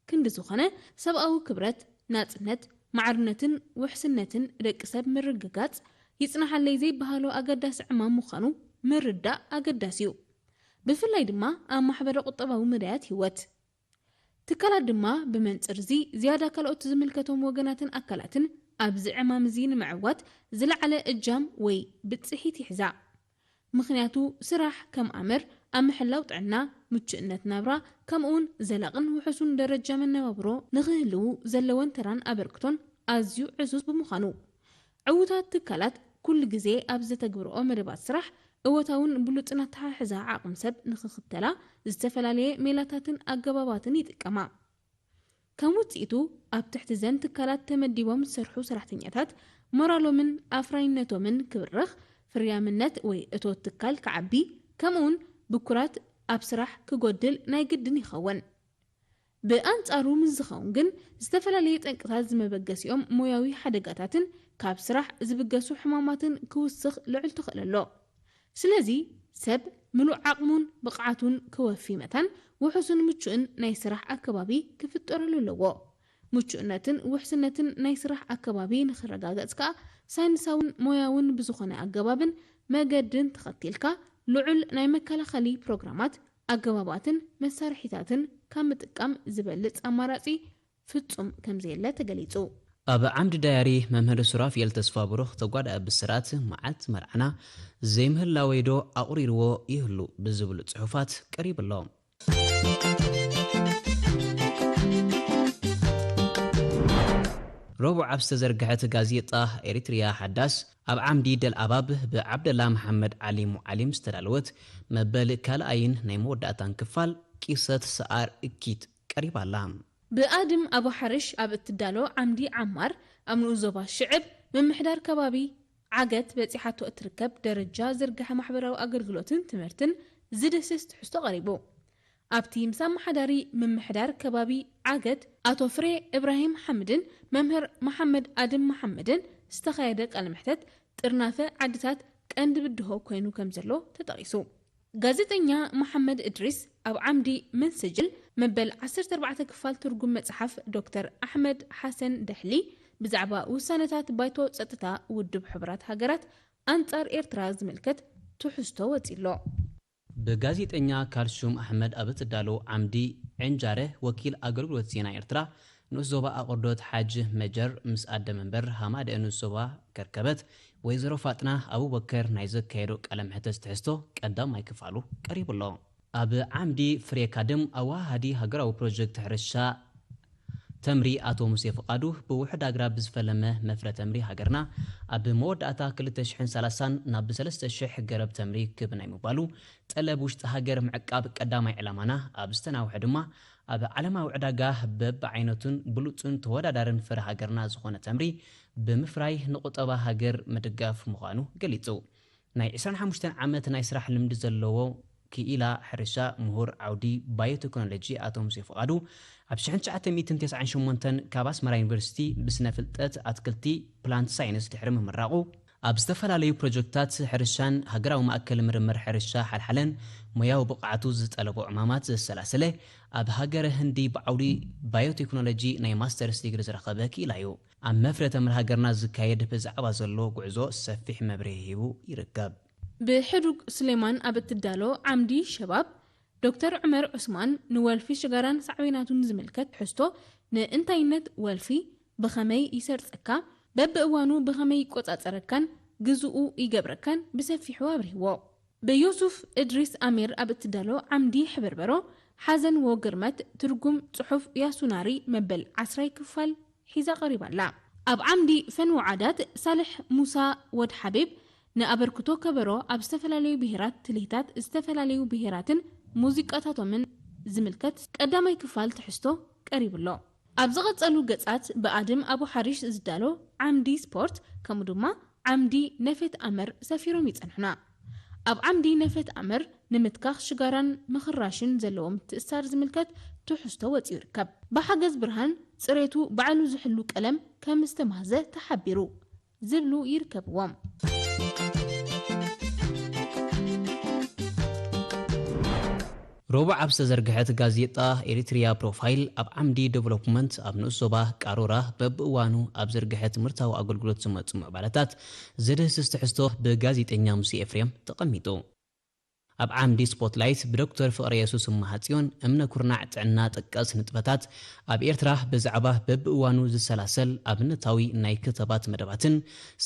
ክንዲ ዝኾነ ሰብኣዊ ክብረት፣ ናጽነት፣ ማዕርነትን ውሕስነትን ደቂ ሰብ ምርግጋጽ ይጽናሓለይ ዘይበሃሎ ኣገዳሲ ዕማም ምዃኑ ምርዳእ ኣገዳሲ እዩ። ብፍላይ ድማ ኣብ ማሕበረ ቁጠባዊ መዳያት ህይወት። ትካላት ድማ ብመንጽር እዚ ዝያዳ ካልኦት ዝምልከቶም ወገናትን ኣካላትን ኣብዚ ዕማም እዚ ንምዕዋት ዝለዓለ እጃም ወይ ብጽሒት ይሕዛ። ምኽንያቱ ስራሕ ከም ኣምር ኣብ ምሕላው ጥዕና፣ ምቹእነት ናብራ፣ ከምኡውን ዘላቕን ውሑሱን ደረጃ መነባብሮ ንኽህልዉ ዘለወን ተራን ኣበርክቶን ኣዝዩ ዕዙዝ ብምዃኑ፣ ዕዉታት ትካላት ኩሉ ግዜ ኣብ ዘተግብርኦ መደባት ስራሕ እወታውን ብሉጽን ኣተሓሕዛ ዓቕሚ ሰብ ንኽኽተላ ዝተፈላለየ ሜላታትን ኣገባባትን ይጥቀማ። ከም ውጽኢቱ፣ ኣብ ትሕቲ ዘን ትካላት ተመዲቦም ዝሰርሑ ሰራሕተኛታት ሞራሎምን ኣፍራይነቶምን ክብርኽ፣ ፍርያምነት ወይ እቶት ትካል ክዓቢ፣ ከምኡውን ብኩራት ኣብ ስራሕ ክጎድል ናይ ግድን ይኸውን። ብኣንጻሩ ምስ ዝኸውን ግን፣ ዝተፈላለየ ጠንቅታት ዝመበገሲኦም ሞያዊ ሓደጋታትን ካብ ስራሕ ዝብገሱ ሕማማትን ክውስኽ ልዑል ተኽእሎ ኣሎ። ስለዚ ሰብ ምሉእ ዓቕሙን ብቕዓቱን ክወፊ መታን ውሑስን ምቹእን ናይ ስራሕ ኣከባቢ ክፍጠረሉ ኣለዎ። ምቹእነትን ውሕስነትን ናይ ስራሕ ኣከባቢ ንኽረጋገጽ ከኣ ሳይንሳውን ሞያውን ብዝኾነ ኣገባብን መገድን ተኸቲልካ ልዑል ናይ መከላኸሊ ፕሮግራማት፣ ኣገባባትን መሳርሒታትን ካብ ምጥቃም ዝበልጽ ኣማራጺ ፍጹም ከምዘየለ ተገሊጹ። ኣብ ዓምዲ ዳያሪ መምህር ሱራፊኤል ተስፋብሩኽ ተጓዳኢ ብስራት መዓልቲ መርዓና ዘይምህላወይዶ ኣቑሪርዎ ይህሉ ብዝብሉ ጽሑፋት ቀሪቡ ኣሎ። ረቡዕ ኣብ ዝተዘርግሐት ጋዜጣ ኤሪትሪያ ሓዳስ ኣብ ዓምዲ ደልኣባብ ብዓብደላ መሓመድ ዓሊ ሙዓሊም ዝተዳለወት መበል ካልኣይን ናይ መወዳእታን ክፋል ቂሰት ሰኣር እኪት ቀሪባ ኣላ። ብኣድም ኣቡሓርሽ ኣብ እትዳሎ ዓምዲ ዓማር፣ ኣብ ንኡስ ዞባ ሽዕብ ምምሕዳር ከባቢ ዓገት በጺሓቶ እትርከብ ደረጃ ዝርግሐ ማሕበራዊ ኣገልግሎትን ትምህርትን ዝድህስስ ትሕዝቶ ቀሪቡ። ኣብቲ ምስ ኣመሓዳሪ ምምሕዳር ከባቢ ዓገት ኣቶ ፍሬ እብራሂም ሓምድን መምህር መሓመድ ኣድም መሓመድን ዝተኻየደ ቃለ መሕተት ጥርናፈ ዓድታት ቀንዲ ብድሆ ኮይኑ ከም ዘሎ ተጠቒሱ። ጋዜጠኛ መሓመድ እድሪስ ኣብ ዓምዲ መንሰጅል መበል ዓሰርተ ኣርባዕተ ክፋል ትርጉም መጽሓፍ ዶክተር ኣሕመድ ሓሰን ደሕሊ ብዛዕባ ውሳነታት ባይቶ ጸጥታ ውድብ ሕቡራት ሃገራት ኣንጻር ኤርትራ ዝምልከት ትሕዝቶ ወጺሎ። ብጋዜጠኛ ካልሹም ኣሕመድ ኣብ እትዳሎ ዓምዲ ዕንጃረ ወኪል ኣገልግሎት ዜና ኤርትራ ንኡስ ዞባ ኣቑርዶት ሓጅ መጀር ምስ ኣደ መንበር ሃማደአ ንኡስ ዞባ ከርከበት ወይዘሮ ፋጥና ኣቡበከር ናይ ዘካየዶ ቃለ መሕተት ትሕዝቶ ቀዳማይ ክፋሉ ቀሪቡ ኣሎ። ኣብ ዓምዲ ፍሬ ካድም ኣወሃሃዲ ሃገራዊ ፕሮጀክት ሕርሻ ተምሪ ኣቶ ሙሴ ፍቓዱ ብውሑድ ኣግራብ ብዝፈለመ መፍረ ተምሪ ሃገርና ኣብ መወዳእታ ክልተ ሽሕን ሰላሳን ናብ ሰለስተ ሽሕ ገረብ ተምሪ ክብ ናይ ምባሉ ጠለብ ውሽጢ ሃገር ምዕቃብ ቀዳማይ ዕላማና ኣብ ዝተናውሐ ድማ ኣብ ዓለማዊ ዕዳጋ በብዓይነቱን ብሉጽን ተወዳዳርን ፍረ ሃገርና ዝኾነ ተምሪ ብምፍራይ ንቁጠባ ሃገር ምድጋፍ ምዃኑ ገሊጹ። ናይ ዕስራን ሓሙሽተን ዓመት ናይ ስራሕ ልምዲ ዘለዎ ክኢላ ሕርሻ ምሁር ዓውዲ ባዮቴክኖሎጂ ኣቶ ሙሴ ፍቓዱ ኣብ ሽሕን ትሽዓተ ሚእትን ተስዓን ሸሞንተን ካብ ኣስመራ ዩኒቨርሲቲ ብስነ ፍልጠት ኣትክልቲ ፕላንት ሳይንስ ድሕሪ ምምራቑ ኣብ ዝተፈላለዩ ፕሮጀክትታት ሕርሻን ሃገራዊ ማእከል ምርምር ሕርሻ ሓልሓለን ሞያዊ ብቕዓቱ ዝጠለቦ ዕማማት ዘሰላሰለ ኣብ ሃገረ ህንዲ ብዓውዲ ባዮቴክኖሎጂ ናይ ማስተርስ ዲግሪ ዝረኸበ ክኢላ እዩ። ኣብ መፍረ ተምሪ ሃገርና ዝካየድ ብዛዕባ ዘሎ ጉዕዞ ሰፊሕ መብርሂ ሂቡ ይርከብ። ብሕዱግ ሱሌማን ኣብ እትዳሎ ዓምዲ ሸባብ፣ ዶክተር ዑመር ዑስማን ንወልፊ ሽጋራን ሳዕቤናቱን ዝምልከት ትሕዝቶ ንእንታይነት ወልፊ ብኸመይ ይሰርጸካ፣ በብእዋኑ ብኸመይ ይቆጻጸረካን ግዝኡ ይገብረካን ብሰፊሑ ኣብሪህዎ። ብዮሱፍ እድሪስ ኣሚር ኣብ እትዳሎ ዓምዲ ሕበርበሮ ሓዘን ወግርመት ትርጉም ጽሑፍ ያሱናሪ መበል ዓስራይ ክፋል ሒዛ ቀሪባ ኣላ። ኣብ ዓምዲ ፈንዎ ዓዳት ሳልሕ ሙሳ ወድ ሓቢብ ንኣበርክቶ ከበሮ ኣብ ዝተፈላለዩ ብሄራት ትልሂታት ዝተፈላለዩ ብሄራትን ሙዚቃታቶምን ዝምልከት ቀዳማይ ክፋል ትሕዝቶ ቀሪቡ ኣሎ። ኣብ ዝቐጸሉ ገጻት ብኣድም ኣቡ ሓሪሽ ዝዳሎ ዓምዲ ስፖርት ከምኡ ድማ ዓምዲ ነፈት ኣመር ሰፊሮም ይጸንሑና። ኣብ ዓምዲ ነፈት ኣመር ንምትካኽ ሽጋራን ምኽራሽን ዘለዎ ምትእስሳር ዝምልከት ትሕዝቶ ወጺኡ ይርከብ። ብሓገዝ ብርሃን ጽሬቱ ባዕሉ ዝሕሉ ቀለም ከም ዝተማህዘ ተሓቢሩ ዝብሉ ይርከብዎም። ረቡዕ ኣብ ዝተዘርግሐት ጋዜጣ ኤሪትሪያ ፕሮፋይል ኣብ ዓምዲ ዴቨሎፕመንት ኣብ ንኡስ ዞባ ቃሮራ በብእዋኑ ኣብ ዝርግሐ ትምህርታዊ ኣገልግሎት ዝመጹ ምዕባለታት ዝድህስስ ትሕዝቶ ብጋዜጠኛ ሙሴ ኤፍሬም ተቐሚጡ። ኣብ ዓምዲ ስፖትላይት ብዶክተር ፍቕረ የሱስ እመሃጽዮን እምነ ኩርናዕ ጥዕና ጠቀስ ንጥፈታት ኣብ ኤርትራ ብዛዕባ በብእዋኑ ዝሰላሰል ኣብነታዊ ናይ ክተባት መደባትን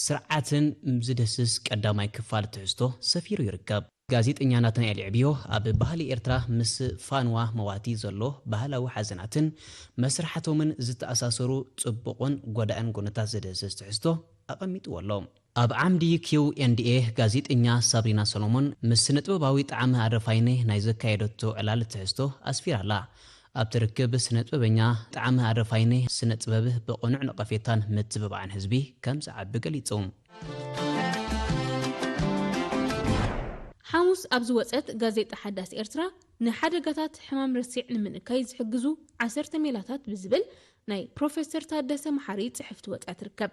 ስርዓትን ዝድህስስ ቀዳማይ ክፋል ትሕዝቶ ሰፊሩ ይርከብ። ጋዜጠኛ ናትናኤል ዕብዮ ኣብ ባህሊ ኤርትራ ምስ ፋንዋ መዋቲ ዘሎ ባህላዊ ሓዘናትን መስርሓቶምን ዝተኣሳሰሩ ጽቡቕን ጎዳእን ጎነታት ዝድህስስ ትሕዝቶ ኣቐሚጥዎ ኣሎ። ኣብ ዓምዲ ኪው ኤንድ ኤ ጋዜጠኛ ሳብሪና ሰሎሞን ምስ ስነጥበባዊ ጣዕመ ኣረፋይነ ናይ ዘካየደቶ ዕላል ትሕዝቶ ኣስፊራ ኣላ። ኣብቲ ርክብ ስነጥበበኛ ጣዕመ ኣረፋይነ ስነጥበብ ብቕኑዕ ነቐፌታን ምትብባዕን ህዝቢ ከም ዝዓቢ ገሊጹ። ሓሙስ ኣብ ዝወጸት ጋዜጣ ሓዳስ ኤርትራ ንሓደጋታት ሕማም ረሲዕ ንምንካይ ዝሕግዙ ዓሰርተ ሜላታት ብዝብል ናይ ፕሮፌሰር ታደሰ መሓሪ ጽሕፍቲ ወጽያ ትርከብ።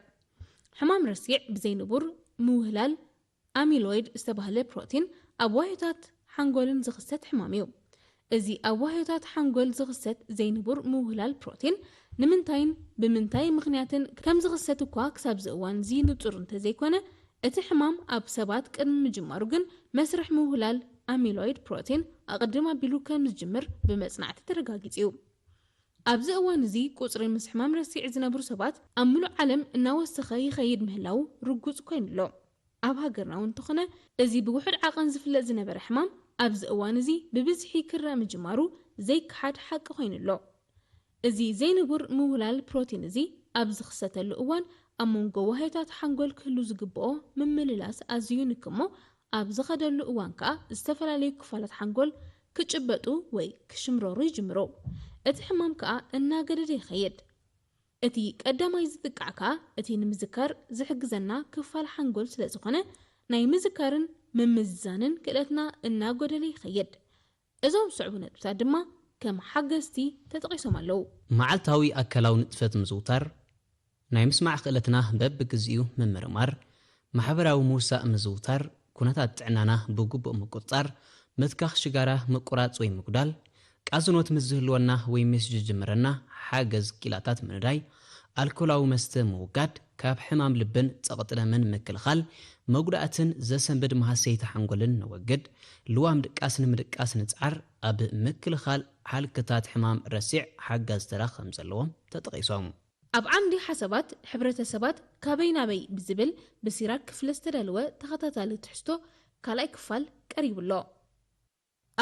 ሕማም ረሲዕ ብዘይንቡር ምውህላል ኣሚሎይድ ዝተባህለ ፕሮቲን ኣብ ዋህዮታት ሓንጎልን ዝኽሰት ሕማም እዩ። እዚ ኣብ ዋህዮታት ሓንጎል ዝኽሰት ዘይንቡር ምውህላል ፕሮቲን ንምንታይን ብምንታይ ምኽንያትን ከም ዝኽሰት እኳ ክሳብ እዚ እዋን እዚ ንጹር እንተዘይኮነ፣ እቲ ሕማም ኣብ ሰባት ቅድሚ ምጅማሩ ግን መስርሕ ምውህላል ኣሚሎይድ ፕሮቲን ኣቐድም ኣቢሉ ከም ዝጅምር ብመጽናዕቲ ተረጋጊጹ እዩ። ኣብዚ እዋን እዚ ቁጽሪ ምስ ሕማም ረሲዕ ዝነብሩ ሰባት ኣብ ምሉእ ዓለም እናወሰኸ ይኸይድ ምህላዉ ርጉጽ ኮይኑ ኣሎ። ኣብ ሃገርና እውን እንተኾነ፣ እዚ ብውሑድ ዓቐን ዝፍለጥ ዝነበረ ሕማም ኣብዚ እዋን እዚ ብብዝሒ ክረኣ ምጅማሩ ዘይከሓድ ሓቂ ኮይኑ ኣሎ። እዚ ዘይንቡር ምውህላል ፕሮቲን እዚ ኣብ ዝኽሰተሉ እዋን ኣብ መንጎ ዋህዮታት ሓንጎል ክህሉ ዝግብኦ ምምልላስ ኣዝዩ ይንኪ እሞ፣ ኣብ ዝኸደሉ እዋን ከኣ ዝተፈላለዩ ክፋላት ሓንጎል ክጭበጡ ወይ ክሽምረሩ ይጅምሩ። እቲ ሕማም ከኣ እናገደደ ይኸይድ። እቲ ቀዳማይ ዝጥቃዕ ከኣ እቲ ንምዝካር ዝሕግዘና ክፋል ሓንጎል ስለ ዝኾነ፣ ናይ ምዝካርን ምምዝዛንን ክእለትና እናጎደለ ይኸይድ። እዞም ዝስዕቡ ነጥብታት ድማ ከም ሓገዝቲ ተጠቒሶም ኣለዉ። መዓልታዊ ኣካላዊ ንጥፈት ምዝውታር፣ ናይ ምስማዕ ክእለትና በብግዜኡ ምምርማር፣ ማሕበራዊ ምውሳእ ምዝውታር፣ ኩነታት ጥዕናና ብግቡእ ምቁጽጻር፣ ምትካኽ ሽጋራ ምቁራጽ ወይ ምጉዳል፣ ቃዝኖት ምስ ዝህልወና ወይ ምስ ዝጅምረና ሓገዝ ኪላታት ምንዳይ፣ ኣልኮላዊ መስተ ምውጋድ፣ ካብ ሕማም ልብን ጸቕጢ ደምን ምክልኻል፣ መጉዳእትን ዘሰንብድ መሃሰይቲ ሓንጎልን ነወግድ፣ ልዋም ድቃስ ንምድቃስ ንጽዓር፣ ኣብ ምክልኻል ሃልክታት ሕማም ረሲዕ ሓጋዚ ተራ ከም ዘለዎም ተጠቒሶም። ኣብ ዓምዲ ሓሳባት ሕብረተሰባት ካበይ ናበይ ብዝብል ብሲራክ ክፍለ ዝተዳለወ ተኸታታሊ ትሕዝቶ ካልኣይ ክፋል ቀሪቡ ኣሎ።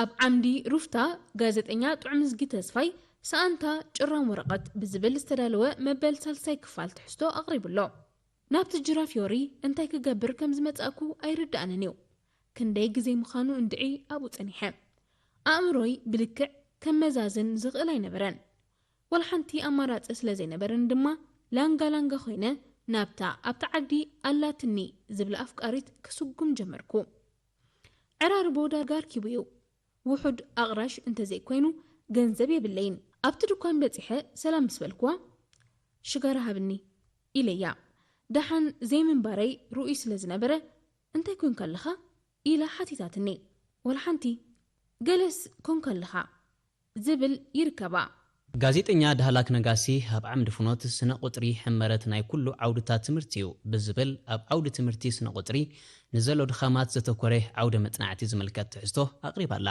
ኣብ ዓምዲ ሩፍታ ጋዜጠኛ ጥዑምዝጊ ተስፋይ ሰኣንታ ጭራም ወረቐት ብዝብል ዝተዳለወ መበል ሳልሳይ ክፋል ትሕዝቶ ኣቕሪቡ ኣሎ። ናብቲ ጅራፍ ዮሪ እንታይ ክገብር ከም ዝመጻእኩ ኣይርድኣንን እዩ። ክንደይ ግዜ ምዃኑ እንድዒ ኣብኡ ጸኒሐ። ኣእምሮይ ብልክዕ ከመዛዝን ዝኽእል ኣይነበረን። ወላ ሓንቲ ኣማራጺ ስለ ዘይነበረን ድማ ላንጋ ላንጋ ኮይነ ናብታ ኣብታ ዓዲ ኣላትኒ ዝብላ ኣፍቃሪት ክስጉም ጀመርኩ። ዕራርቦ ዳርጋ ኣርኪቡ እዩ። ውሑድ ኣቕራሽ እንተዘይኮይኑ ገንዘብ የብለይን። ኣብቲ ድኳን በጺሐ ሰላም ምስ በልኩዋ፣ "ሽጋራ ሃብኒ" ኢለያ። ደሓን ዘይምንባረይ ርኡይ ስለ ዝነበረ፣ "እንታይ ኮንካ ኣለኻ?" ኢላ ሓቲታትኒ። "ወላ ሓንቲ፣ ገለስ ኮንካ ኣለኻ" ዝብል ይርከባ። ጋዜጠኛ ዳህላክ ነጋሲ ኣብ ዓምዲ ፍኖት ስነ ቁጽሪ ሕመረት ናይ ኩሉ ዓውድታት ትምህርቲ እዩ ብዝብል ኣብ ዓውዲ ትምህርቲ ስነ ቁጽሪ ንዘሎ ድኻማት ዘተኮረ ዓውደ መጽናዕቲ ዝምልከት ትሕዝቶ ኣቕሪባ ኣላ።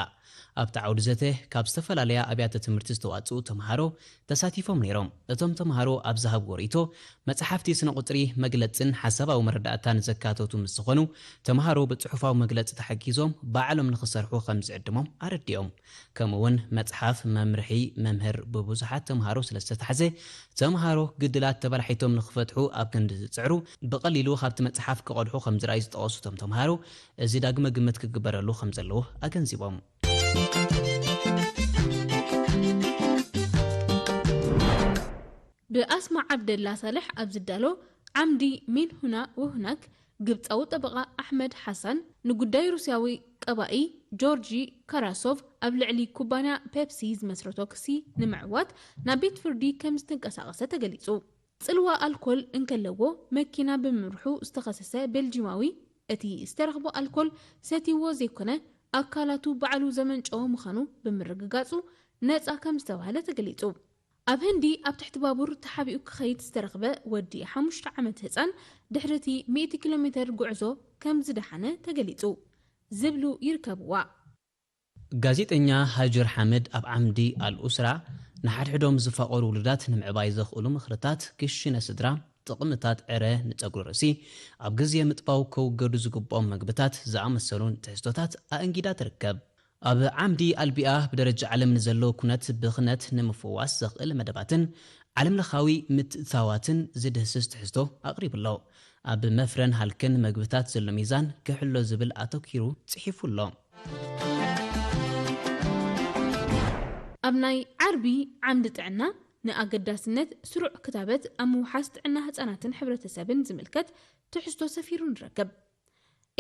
ኣብቲ ዓውዲ ዘተ ካብ ዝተፈላለያ ኣብያተ ትምህርቲ ዝተዋጽኡ ተምሃሮ ተሳቲፎም ነይሮም። እቶም ተምሃሮ ኣብ ዝሃብዎ ርእይቶ መጽሓፍቲ ስነ ቁጽሪ መግለጽን ሓሳባዊ መረዳእታን ዘካተቱ ምስ ዝኾኑ ተምሃሮ ብጽሑፋዊ መግለጺ ተሓጊዞም ባዕሎም ንኽሰርሑ ከም ዝዕድሞም ኣረዲኦም። ከምኡ እውን መጽሓፍ መምርሒ መምህር ብብዙሓት ተምሃሮ ስለ ዝተታሕዘ፣ ተምሃሮ ግድላት ተበላሒቶም ንኽፈትሑ ኣብ ክንዲ ዝጽዕሩ፣ ብቐሊሉ ካብቲ መጽሓፍ ክቐድሑ ከም ዝረኣዩ ዝጠቐሱ እቶም ተምሃሮ፣ እዚ ዳግመ ግምት ክግበረሉ ከም ዘለዎ ኣገንዚቦም። ብኣስማ ዓብደላ ሳልሕ ኣብ ዝዳሎ ዓምዲ ሚን ሁና ወሁናክ፣ ግብጻዊ ጠበቓ ኣሕመድ ሓሳን ንጉዳይ ሩስያዊ ቀባኢ ጆርጂ ካራሶቭ ኣብ ልዕሊ ኩባንያ ፔፕሲ ዝመስረቶ ክሲ ንምዕዋት ናብ ቤት ፍርዲ ከም ዝተንቀሳቐሰ ተገሊጹ። ጽልዋ ኣልኮል እንከለዎ መኪና ብምምርሑ ዝተኸሰሰ ቤልጂማዊ፣ እቲ ዝተረኽቦ ኣልኮል ሰትይዎ ዘይኮነ ኣካላቱ ባዕሉ ዘመንጨዎ ምዃኑ ብምርግጋጹ ነጻ ከም ዝተባህለ ተገሊጹ። ኣብ ህንዲ ኣብ ትሕቲ ባቡር ተሓቢኡ ክኸይድ ዝተረኽበ ወዲ ሓሙሽተ ዓመት ህጻን ድሕሪ እቲ ሚእቲ ኪሎ ሜተር ጉዕዞ ከም ዝደሓነ ተገሊጹ ዝብሉ ይርከብዋ። ጋዜጠኛ ሃጅር ሓምድ ኣብ ዓምዲ ኣልኡስራ ንሓድሕዶም ዝፋቐሩ ውሉዳት ንምዕባይ ዘኽእሉ ምኽርታት፣ ክሽነ ስድራ፣ ጥቕምታት ዕረ ንጸጉሪ ርእሲ፣ ኣብ ግዜ ምጥባው ከውገዱ ዝግብኦም መግብታት ዝኣመሰሉን ትሕዝቶታት ኣእንጊዳ ትርከብ። ኣብ ዓምዲ ኣልቢኣ ብደረጃ ዓለም ንዘሎ ኩነት ብኽነት ንምፍዋስ ዘኽእል መደባትን ዓለምለኻዊ ምትእትታዋትን ዝድህስስ ትሕዝቶ ኣቕሪቡ ኣሎ። ኣብ መፍረን ሃልክን መግብታት ዘሎ ሚዛን ክሕሎ ዝብል ኣተኲሩ ጽሒፉ ኣሎ። ኣብ ናይ ዓርቢ ዓምዲ ጥዕና ንኣገዳስነት ስሩዕ ክታበት ኣብ ምውሓስ ጥዕና ህጻናትን ሕብረተሰብን ዝምልከት ትሕዝቶ ሰፊሩ ንረክብ።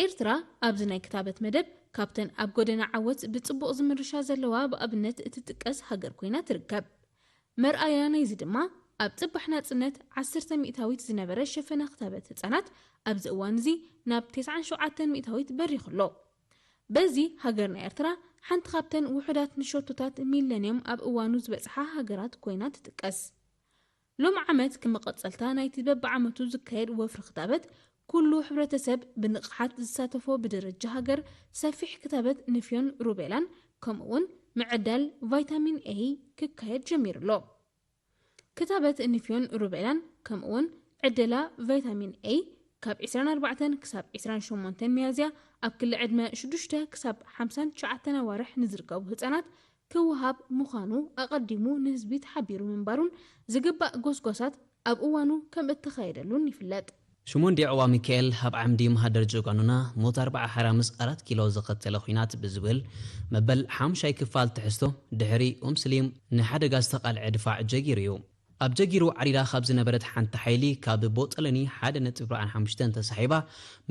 ኤርትራ ኣብዚ ናይ ክታበት መደብ ካብተን ኣብ ጎደና ዓወት ብጽቡቕ ዝምርሻ ዘለዋ ብኣብነት እትጥቀስ ሃገር ኮይና ትርከብ። መርኣያ ናይዚ ድማ ኣብ ጽባሕ ናጽነት ዓሰርተ ሚእታዊት ዝነበረ ሸፈነ ክታበት ህጻናት ኣብዚ እዋን እዚ ናብ ተስዓን ሸውዓተን ሚእታዊት በሪኹ ኣሎ። በዚ ሃገርና ኤርትራ ሓንቲ ካብተን ውሑዳት ንሸቶታት ሚለንዮም ኣብ እዋኑ ዝበጽሓ ሃገራት ኮይና ትጥቀስ። ሎም ዓመት ክመቐጸልታ ናይቲ በብዓመቱ ዝካየድ ወፍሪ ክታበት ኩሉ ሕብረተሰብ ብንቕሓት ዝሳተፎ ብደረጃ ሃገር ሰፊሕ ክታበት ንፍዮን ሩቤላን ከምኡውን ምዕዳል ቫይታሚን ኤ ክካየድ ጀሚሩ ኣሎ። ክታበት ንፍዮን ሩቤላን ከምኡውን ዕደላ ቫይታሚን ኤ ካብ ዕስራን ኣርባዕተን ክሳብ ዕስራን ሸሞንተን ሚያዝያ ኣብ ክሊ ዕድመ ሽዱሽተ ክሳብ ሓምሳን ትሽዓተን ኣዋርሕ ንዝርከቡ ህጻናት ክወሃብ ምዃኑ ኣቐዲሙ ንህዝቢ ተሓቢሩ ምንባሩን ዝግባእ ጎስጓሳት ኣብ እዋኑ ከም እተኻየደሉን ይፍለጥ። ሽሞንዲ ዕዋ ሚካኤል ኣብ ዓምዲ ማህደር ጀጋኑና ሞት ኣርብዓ ሓራ ምስ ኣራት ኪሎ ዘኸተለ ኲናት ብዝብል መበል ሓሙሻይ ክፋል ትሕዝቶ ድሕሪ ኡምስሊም ንሓደጋ ዝተቓልዐ ድፋዕ ጀጊሩ እዩ። ኣብ ጀጊሩ ዓሪዳ ካብ ዝነበረት ሓንቲ ሓይሊ ካብ ቦጠለኒ ሓደ ነጥቢ ኣርባዓን ሓሙሽተን ተሳሒባ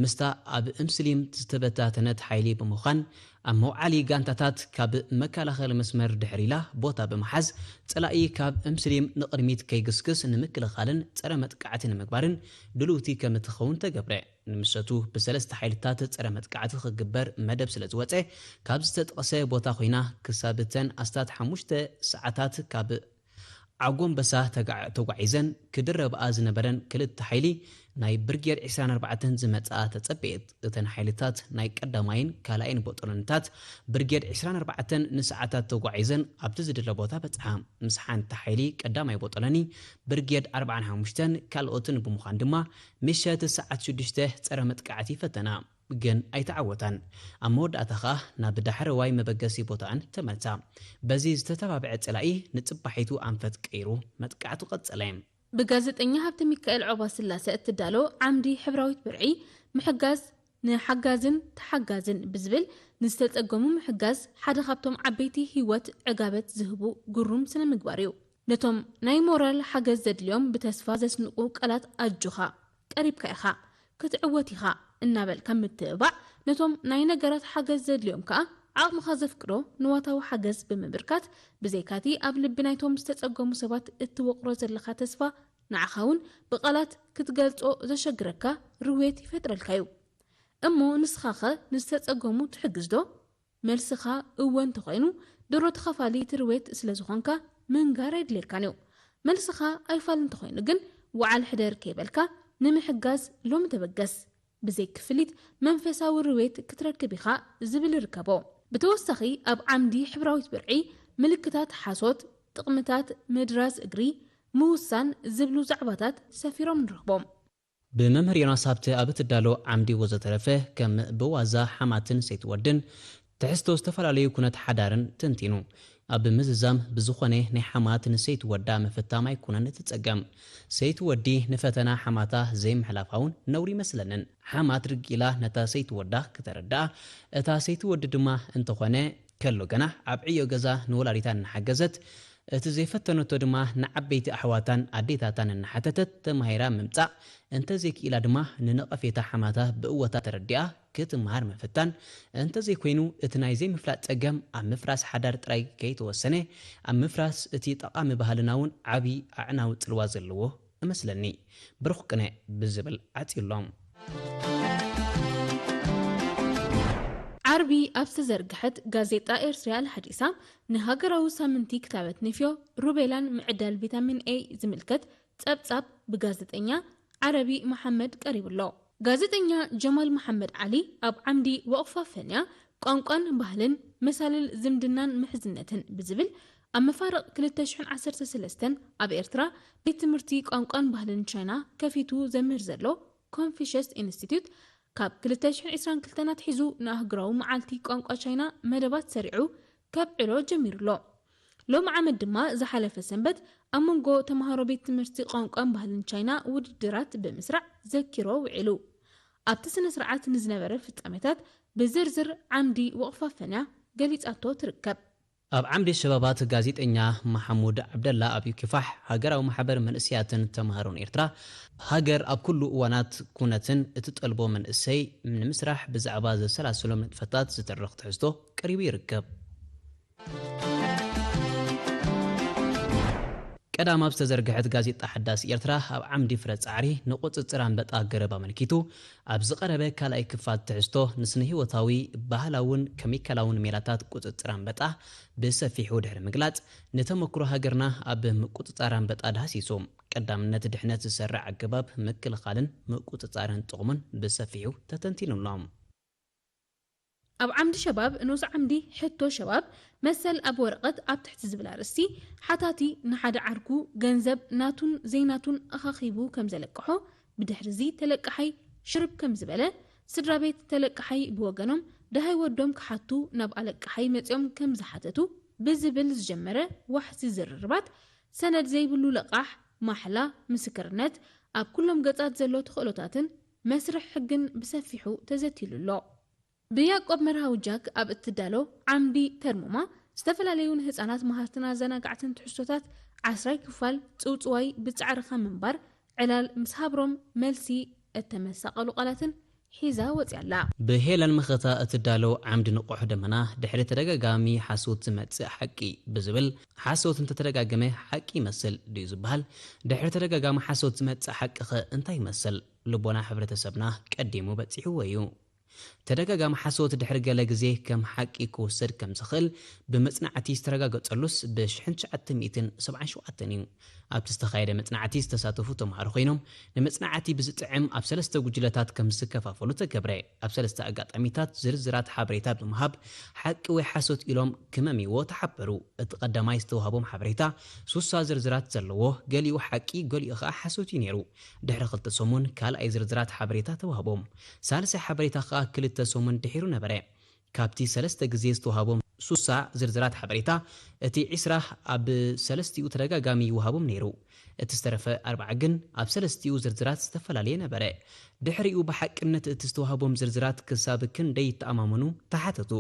ምስታ ኣብ እምስሊም ዝተበታተነት ሓይሊ ብምዃን ኣብ መውዓሊ ጋንታታት ካብ መከላኸሊ መስመር ድሕር ኢላ ቦታ ብምሓዝ ጸላኢ ካብ እምስሊም ንቕድሚት ከይግስግስ ንምክልኻልን ጸረ መጥቃዕቲ ንምግባርን ድልውቲ ከም እትኸውን ተገብረ። ንምሸቱ ብሰለስተ ሓይልታት ጸረ መጥቃዕቲ ክግበር መደብ ስለ ዝወጸ ካብ ዝተጠቕሰ ቦታ ኮይና ክሳብ እተን ኣስታት ሓሙሽተ ሰዓታት ካብ ዓጎንበሳ ተጋዕ-፣ ተጓዒዘን ክድረብኣ ዝነበረን ክልተ ሓይሊ ናይ ብርጌድ ዕስራን ኣርባዕተን ዝመጽኣ ተጸበየት። እተን ሓይልታት ናይ ቀዳማይን ካልኣይን ቦጦሎኒታት ብርጌድ ዕስራን ኣርባዕተን ንሰዓታት ተጓዒዘን ኣብቲ ዝድለ ቦታ በጽሓ። ምስ ሓንቲ ሓይሊ ቀዳማይ ቦጦሎኒ ብርጌድ ኣርባዓን ሓሙሽተን ካልኦትን ብምዃን ድማ ምሸት ሰዓት ሽዱሽተ ጸረ መጥቃዕቲ ፈተና፣ ግን ኣይተዓወታን። ኣብ መወዳእታ ኸኣ ናብ ዳሕረዋይ መበገሲ ቦታኣን ተመልሳ። በዚ ዝተተባብዐ ጸላኢ ንጽባሒቱ ኣንፈት ቀይሩ መጥቃዕቱ ቀጸለ። ብጋዜጠኛ ሃብተ ሚካኤል ዖባ ስላሰ እትዳሎ ዓምዲ ሕብራዊት ብርዒ፣ ምሕጋዝ ንሓጋዝን ተሓጋዝን ብዝብል ንዝተጸገሙ ምሕጋዝ ሓደ ካብቶም ዓበይቲ ህይወት ዕጋበት ዝህቡ ግሩም ስነ ምግባር እዩ። ነቶም ናይ ሞራል ሓገዝ ዘድልዮም ብተስፋ ዘስንቑ ቃላት ኣጆኻ፣ ቀሪብካ ኢኻ፣ ክትዕወት ኢኻ እናበልካ ምትብባዕ፣ ነቶም ናይ ነገራት ሓገዝ ዘድልዮም ከኣ ዓቕምኻ ዘፍቅዶ ንዋታዊ ሓገዝ ብምብርካት፣ ብዘይካቲ ኣብ ልቢ ናይቶም ዝተጸገሙ ሰባት እትወቕሮ ዘለኻ ተስፋ፣ ንዓኻ እውን ብቓላት ክትገልጾ ዘሸግረካ ርውየት ይፈጥረልካ እዩ። እሞ ንስኻኸ ንዝተጸገሙ ትሕግዝ ዶ? መልስኻ እወ እንተኾይኑ፣ ድሮ ተኻፋሊ እቲ ርውየት ስለ ዝኾንካ ምንጋር ኣይድልየካን እዩ። መልስኻ ኣይፋል እንተኾይኑ ግን፣ ወዓል ሕደር ከይበልካ ንምሕጋዝ ሎሚ ተበገስ። ብዘይ ክፍሊት መንፈሳዊ ርውየት ክትረክብ ኢኻ ዝብል ይርከቦ። ብተወሳኺ ኣብ ዓምዲ ሕብራዊት ብርዒ ምልክታት ሓሶት፣ ጥቕምታት ምድራዝ እግሪ፣ ምውሳን ዝብሉ ዛዕባታት ሰፊሮም ንረኽቦም። ብመምህር ዮናስ ሃብተ ኣብ እትዳሎ ዓምዲ ወዘተረፈ ከም ብዋዛ ሓማትን ሰይትወድን ትሕዝቶ ዝተፈላለዩ ኩነት ሓዳርን ተንቲኑ። ኣብ ምዝዛም ብዝኾነ ናይ ሓማት ንሰይትወዳ ምፍታም ኣይኮነን እቲ ጸገም። ሰይትወዲ ንፈተና ሓማታ ዘይምሕላፋ እውን ነውሪ ይመስለንን። ሓማት ርግ ኢላ ነታ ሰይትወዳ ክተረድኣ፣ እታ ሰይትወዲ ድማ እንተኾነ ከሎ ገና ኣብ ዕዮ ገዛ ንወላዲታ እናሓገዘት፣ እቲ ዘይፈተነቶ ድማ ንዓበይቲ ኣሕዋታን ኣዴታታን እናሓተተት ተማሂራ ምምጻእ፣ እንተዘይክኢላ ድማ ንነቐፌታ ሓማታ ብእወታ ተረዲኣ ክትመሃር ምፍታን፣ እንተዘይኮይኑ እቲ ናይ ዘይምፍላጥ ጸገም ኣብ ምፍራስ ሓዳር ጥራይ ከይተወሰነ፣ ኣብ ምፍራስ እቲ ጠቓሚ ባህልና እውን ዓቢ ኣዕናዊ ጽልዋ ዘለዎ እመስለኒ። ብሩኽ ቅነ ብዝብል ዓጽዩሎም። ዓርቢ ኣብ ዝተዘርግሐት ጋዜጣ ኤርትርያ ኣልሓዲሳ ንሃገራዊ ሳምንቲ ክታበት ንፍዮ፣ ሩቤላን ምዕዳል ቪታሚን ኤ ዝምልከት ጸብጻብ ብጋዜጠኛ ዓረቢ መሓመድ ቀሪቡ ኣሎ። ጋዜጠኛ ጀማል መሓመድ ዓሊ ኣብ ዓምዲ ወቕፋ ፈንያ ቋንቋን ባህልን መሳልል ዝምድናን ምሕዝነትን ብዝብል ኣብ መፋርቕ ክልተ ሽሕን ዓሰርተ ሰለስተን ኣብ ኤርትራ ቤት ትምህርቲ ቋንቋን ባህልን ቻይና ከፊቱ ዘምህር ዘሎ ኮንፊሽስ ኢንስቲትዩት ካብ ክልተ ሽሕን ዕስራን ክልተን ኣትሒዙ ንኣህጉራዊ መዓልቲ ቋንቋ ቻይና መደባት ሰሪዑ ከብዕሎ ጀሚሩ ኣሎ። ሎም ዓመት ድማ ዝሓለፈ ሰንበት ኣብ መንጎ ተምሃሮ ቤት ትምህርቲ ቋንቋን ባህልን ቻይና ውድድራት ብምስራዕ ዘኪሮ ውዒሉ። ኣብቲ ስነ ስርዓት ንዝነበረ ፍጻሜታት ብዝርዝር ዓምዲ ወቕፋ ፈንያ ገሊጻቶ ትርከብ። ኣብ ዓምዲ ሸባባት ጋዜጠኛ መሓሙድ ዓብደላ ኣብ ኪፋሕ ሃገራዊ ማሕበር መንእሰያትን ተምሃሮን ኤርትራ፣ ሃገር ኣብ ኩሉ እዋናት ኩነትን እትጠልቦ መንእሰይ ንምስራሕ ብዛዕባ ዘሰላስሎም ንጥፈታት ዝተርኽ ትሕዝቶ ቀሪቡ ይርከብ። ቀዳም ኣብ ዝተዘርግሐት ጋዜጣ ሓዳስ ኤርትራ ኣብ ዓምዲ ፍረ ጻዕሪ ንቁጽጽር ኣንበጣ ገረብ ኣመልኪቱ ኣብ ዝቐረበ ካልኣይ ክፋል ትሕዝቶ ንስነ ህይወታዊ፣ ባህላውን ከሚካላውን ሜላታት ቁጽጽር ኣንበጣ ብሰፊሑ ድሕሪ ምግላጽ፣ ንተመክሮ ሃገርና ኣብ ምቁጽጻር ኣንበጣ ዳህሲሱ። ቀዳምነት ድሕነት ዝሰርዕ ኣገባብ ምክልኻልን ምቁጽጻርን ጥቕሙን ብሰፊሑ ተተንቲኑ ኣሎ። ኣብ ዓምዲ ሸባብ ንኡስ ዓምዲ ሕቶ ሸባብ መሰል ኣብ ወረቐት ኣብ ትሕቲ ዝብል ኣርእስቲ ሓታቲ ንሓደ ዓርኩ ገንዘብ ናቱን ዘይናቱን ኣኻኺቡ ከም ዘለቅሖ፣ ብድሕሪ እዚ ተለቃሓይ ሽርብ ከም ዝበለ፣ ስድራ ቤት ተለቃሓይ ብወገኖም ደሃይ ወዶም ክሓቱ ናብ ኣለቃሓይ መጺኦም ከም ዝሓተቱ ብዝብል ዝጀመረ ዋሕዚ ዝርርባት፣ ሰነድ ዘይብሉ ለቃሕ፣ ማሕላ፣ ምስክርነት፣ ኣብ ኩሎም ገጻት ዘሎ ተኽእሎታትን መስርሕ ሕግን ብሰፊሑ ተዘትይሉ ኣሎ። ብያቆብ መርሃዊ ጃክ ኣብ እትዳሎ ዓምዲ ተርሙማ፣ ዝተፈላለዩ ንህጻናት መሃርትን ኣዘናጋዕትን ትሕዝቶታት ዓስራይ ክፋል ጽውጽዋይ ብጻዕርኻ ምንባር ዕላል ምስ ሃብሮም መልሲ እተመሳቐሉ ቃላትን ሒዛ ወጽያ ኣላ። ብሄለን መኸታ እትዳሎ ዓምዲ ንቑሕ ደመና፣ ድሕሪ ተደጋጋሚ ሓሶት ዝመጽእ ሓቂ ብዝብል፣ ሓሶት እንተተደጋገመ ሓቂ ይመስል ድዩ ዝበሃል? ድሕሪ ተደጋጋሚ ሓሶት ዝመጽእ ሓቂ ኸ እንታይ ይመስል? ልቦና ሕብረተሰብና ቀዲሙ በጺሕዎ እዩ። ተደጋጋሚ ሓሶት ድሕሪ ገለ ግዜ ከም ሓቂ ክውሰድ ከም ዝኽእል ብመጽናዕቲ ዝተረጋገጸሉስ ብ ትሽዓተ ሚእትን ሰብዓን ሸውዓተን እዩ። ኣብቲ ዝተኻየደ መጽናዕቲ ዝተሳተፉ ተምሃሮ ኮይኖም፣ ንመጽናዕቲ ብዝጥዕም ኣብ ሰለስተ ጉጅለታት ከም ዝከፋፈሉ ተገብረ። ኣብ ሰለስተ ኣጋጣሚታት ዝርዝራት ሓበሬታ ብምሃብ ሓቂ ወይ ሓሶት ኢሎም ክመምይዎ ተሓበሩ። እቲ ቀዳማይ ዝተዋህቦም ሓበሬታ ሱሳ ዝርዝራት ዘለዎ፣ ገሊኡ ሓቂ ገሊኡ ኸኣ ሓሶት እዩ ነይሩ። ድሕሪ ክልተ ሰሙን ካልኣይ ዝርዝራት ሓበሬታ ተዋህቦም። ሳልሳይ ሓበሬታ ኸኣ ክልተ ሰሙን ድሒሩ ነበረ። ካብቲ ሰለስተ ግዜ ዝተዋህቦም ሱሳ ዝርዝራት ሓበሬታ፣ እቲ ዒስራ ኣብ ሰለስቲኡ ተደጋጋሚ ይወሃቦም ነይሩ። እቲ ዝተረፈ ኣርባዓ ግን ኣብ ሰለስቲኡ ዝርዝራት ዝተፈላለየ ነበረ። ድሕሪኡ ብሓቅነት እቲ ዝተዋህቦም ዝርዝራት ክሳብ ክንደይ ይተኣማመኑ ተሓተቱ።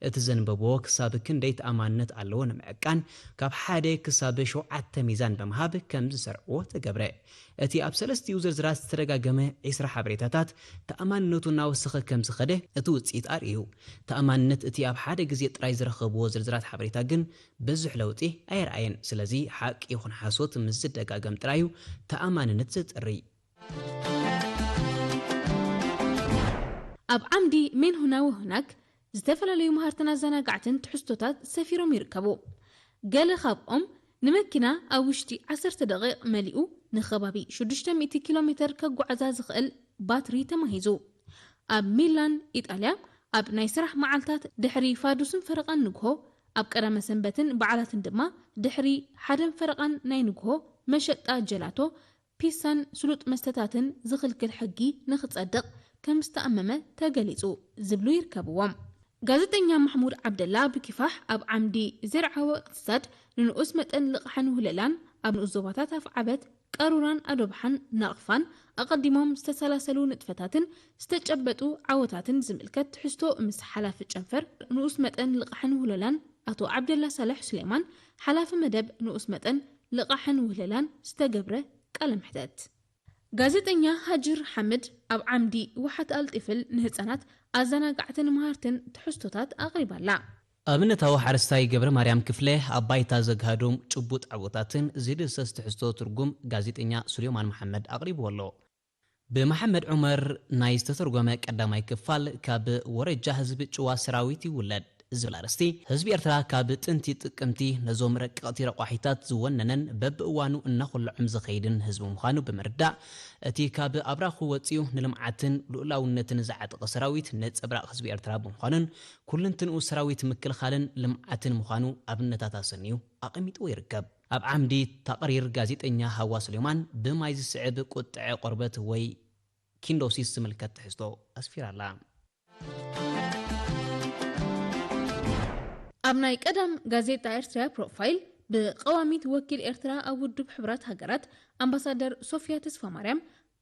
እቲ ዘንበብዎ ክሳብ ክንደይ ተኣማንነት ኣለዎ ንምዕቃን ካብ ሓደ ክሳብ ሸውዓተ ሚዛን ብምሃብ ከም ዝሰርዕዎ ተገብረ። እቲ ኣብ ሰለስቲኡ ዝርዝራት ዝተደጋገመ ዒስራ ሓበሬታታት ተኣማንነቱ እናወሰኸ ከም ዝኸደ እቲ ውጽኢት ኣርእዩ። ተኣማንነት እቲ ኣብ ሓደ ግዜ ጥራይ ዝረኸብዎ ዝርዝራት ሓበሬታ ግን ብዙሕ ለውጢ ኣየርኣየን። ስለዚ ሓቂ ይኹን ሓሶት ምስ ዝደጋገም ጥራይ እዩ ተኣማንነት ዘጥሪ። ኣብ ዓምዲ ሜን ሁና ወሁናክ ዝተፈላለዩ መሃርትን ኣዘናጋዕትን ትሕዝቶታት ሰፊሮም ይርከቡ። ገለ ካብኦም ንመኪና ኣብ ውሽጢ ዓሰርተ ደቂቕ መሊኡ ንከባቢ ሽዱሽተ ሚእቲ ኪሎ ሜተር ከጓዓዛ ዝኽእል ባትሪ ተማሂዙ። ኣብ ሚላን ኢጣልያ ኣብ ናይ ስራሕ መዓልታት ድሕሪ ፋዱስን ፈረቓን ንግሆ፣ ኣብ ቀዳመ ሰንበትን በዓላትን ድማ ድሕሪ ሓደን ፈረቓን ናይ ንግሆ መሸጣ ጀላቶ፣ ፒሳን ስሉጥ መስተታትን ዝኽልክል ሕጊ ንኽጸድቕ ከም ዝተኣመመ ተገሊጹ ዝብሉ ይርከብዎም። ጋዜጠኛ ማሕሙድ ዓብደላ ብኪፋሕ ኣብ ዓምዲ ዘርዓዊ እቅትሳድ ንንኡስ መጠን ልቓሕን ውህለላን ኣብ ንኡስ ዞባታት ኣፍዓበት፣ ቀሩራን ኣዶብሓን ናቕፋን ኣቐዲሞም ዝተሰላሰሉ ንጥፈታትን ዝተጨበጡ ዓወታትን ዝምልከት ትሕዝቶ ምስ ሓላፊ ጨንፈር ንኡስ መጠን ልቓሕን ውህለላን ኣቶ ዓብደላ ሳልሕ ሱሌማን፣ ሓላፊ መደብ ንኡስ መጠን ልቓሕን ውህለላን ዝተገብረ ቃለ መሕተት። ጋዜጠኛ ሃጅር ሓምድ ኣብ ዓምዲ ውሓት ኣልጢፍል ንህጻናት ኣዘናጋዕትን መሃርትን ትሕዝቶታት ኣቕሪባላ። ኣብነታዊ ሓረስታይ ገብረ ማርያም ክፍለ ኣብ ባይታ ዘግሃዶም ጭቡጥ ዓወታትን ዝድህሰስ ትሕዝቶ ትርጉም ጋዜጠኛ ሱሌማን መሓመድ ኣቕሪብዎ ኣሎ። ብመሓመድ ዑመር ናይ ዝተተርጎመ ቀዳማይ ክፋል ካብ ወረጃ ህዝቢ ጭዋ ሰራዊት ይውለድ ዝብል ኣርእስቲ፣ ህዝቢ ኤርትራ ካብ ጥንቲ ጥቅምቲ ነዞም ረቀቕቲ ረቋሒታት ዝወነነን በብእዋኑ እናኹልዖም ዝኸይድን ህዝቢ ምዃኑ ብምርዳእ፣ እቲ ካብ ኣብራኹ ወጺኡ ንልምዓትን ልኡላውነትን ዝዓጠቐ ሰራዊት ነጸብራቕ ህዝቢ ኤርትራ ብምዃኑን ኩልንትንኡ ሰራዊት ምክልኻልን ልምዓትን ምዃኑ ኣብነታት ኣሰንዩ ኣቐሚጥዎ ይርከብ። ኣብ ዓምዲ ተቕሪር ጋዜጠኛ ሃዋ ሱሌማን ብማይ ዝስዕብ ቁጥዐ ቆርበት ወይ ኪንዶሲስ ዝምልከት ትሕዝቶ ኣስፊራላ። ኣብ ናይ ቀዳም ጋዜጣ ኤርትራ ፕሮፋይል ብቀዋሚት ወኪል ኤርትራ ኣብ ውድብ ሕቡራት ሃገራት ኣምባሳደር ሶፊያ ተስፋማርያም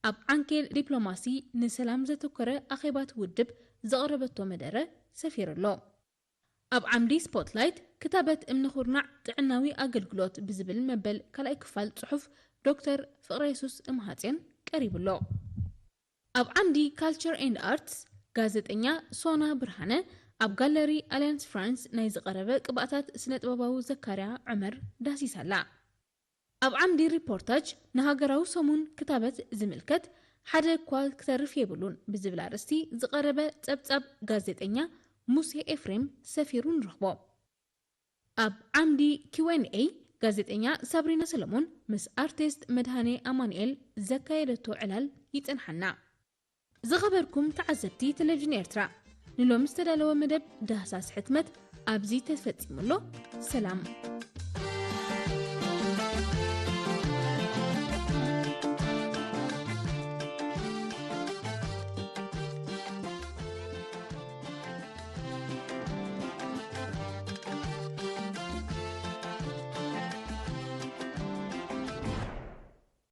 ኣብ ዓንኬል ዲፕሎማሲ ንሰላም ዘተኮረ ኣኼባት ውድብ ዘቕረበቶ መደረ ሰፊሩ ኣሎ። ኣብ ዓምዲ ስፖትላይት ክታበት እምኒ ኩርናዕ ጥዕናዊ ኣገልግሎት ብዝብል መበል ካልኣይ ክፋል ጽሑፍ ዶክተር ፍቕረየሱስ እምሃጼን ቀሪቡ ኣሎ። ኣብ ዓምዲ ካልቸር ኤንድ ኣርትስ ጋዜጠኛ ሶና ብርሃነ ኣብ ጋለሪ ኣልያንስ ፍራንስ ናይ ዝቐረበ ቅብኣታት ስነ ጥበባዊ ዘካርያ ዑመር ዳሲሳ ኣላ። ኣብ ዓምዲ ሪፖርታጅ ንሃገራዊ ሰሙን ክታበት ዝምልከት ሓደ እኳ ክተርፍ የብሉን ብዝብል ኣርእስቲ ዝቐረበ ጸብጻብ ጋዜጠኛ ሙሴ ኤፍሬም ሰፊሩ ንረኽቦ። ኣብ ዓምዲ ኪው ኤን ኤ ጋዜጠኛ ሳብሪና ሰለሞን ምስ ኣርቲስት መድሃኔ ኣማኑኤል ዘካየደቶ ዕላል ይጸንሓና። ዝኸበርኩም ተዓዘብቲ ቴሌቪዥን ኤርትራ፣ ንሎሚ ዝተዳለወ መደብ ዳህሳስ ሕትመት ኣብዚ ተፈጺሙ ኣሎ። ሰላም።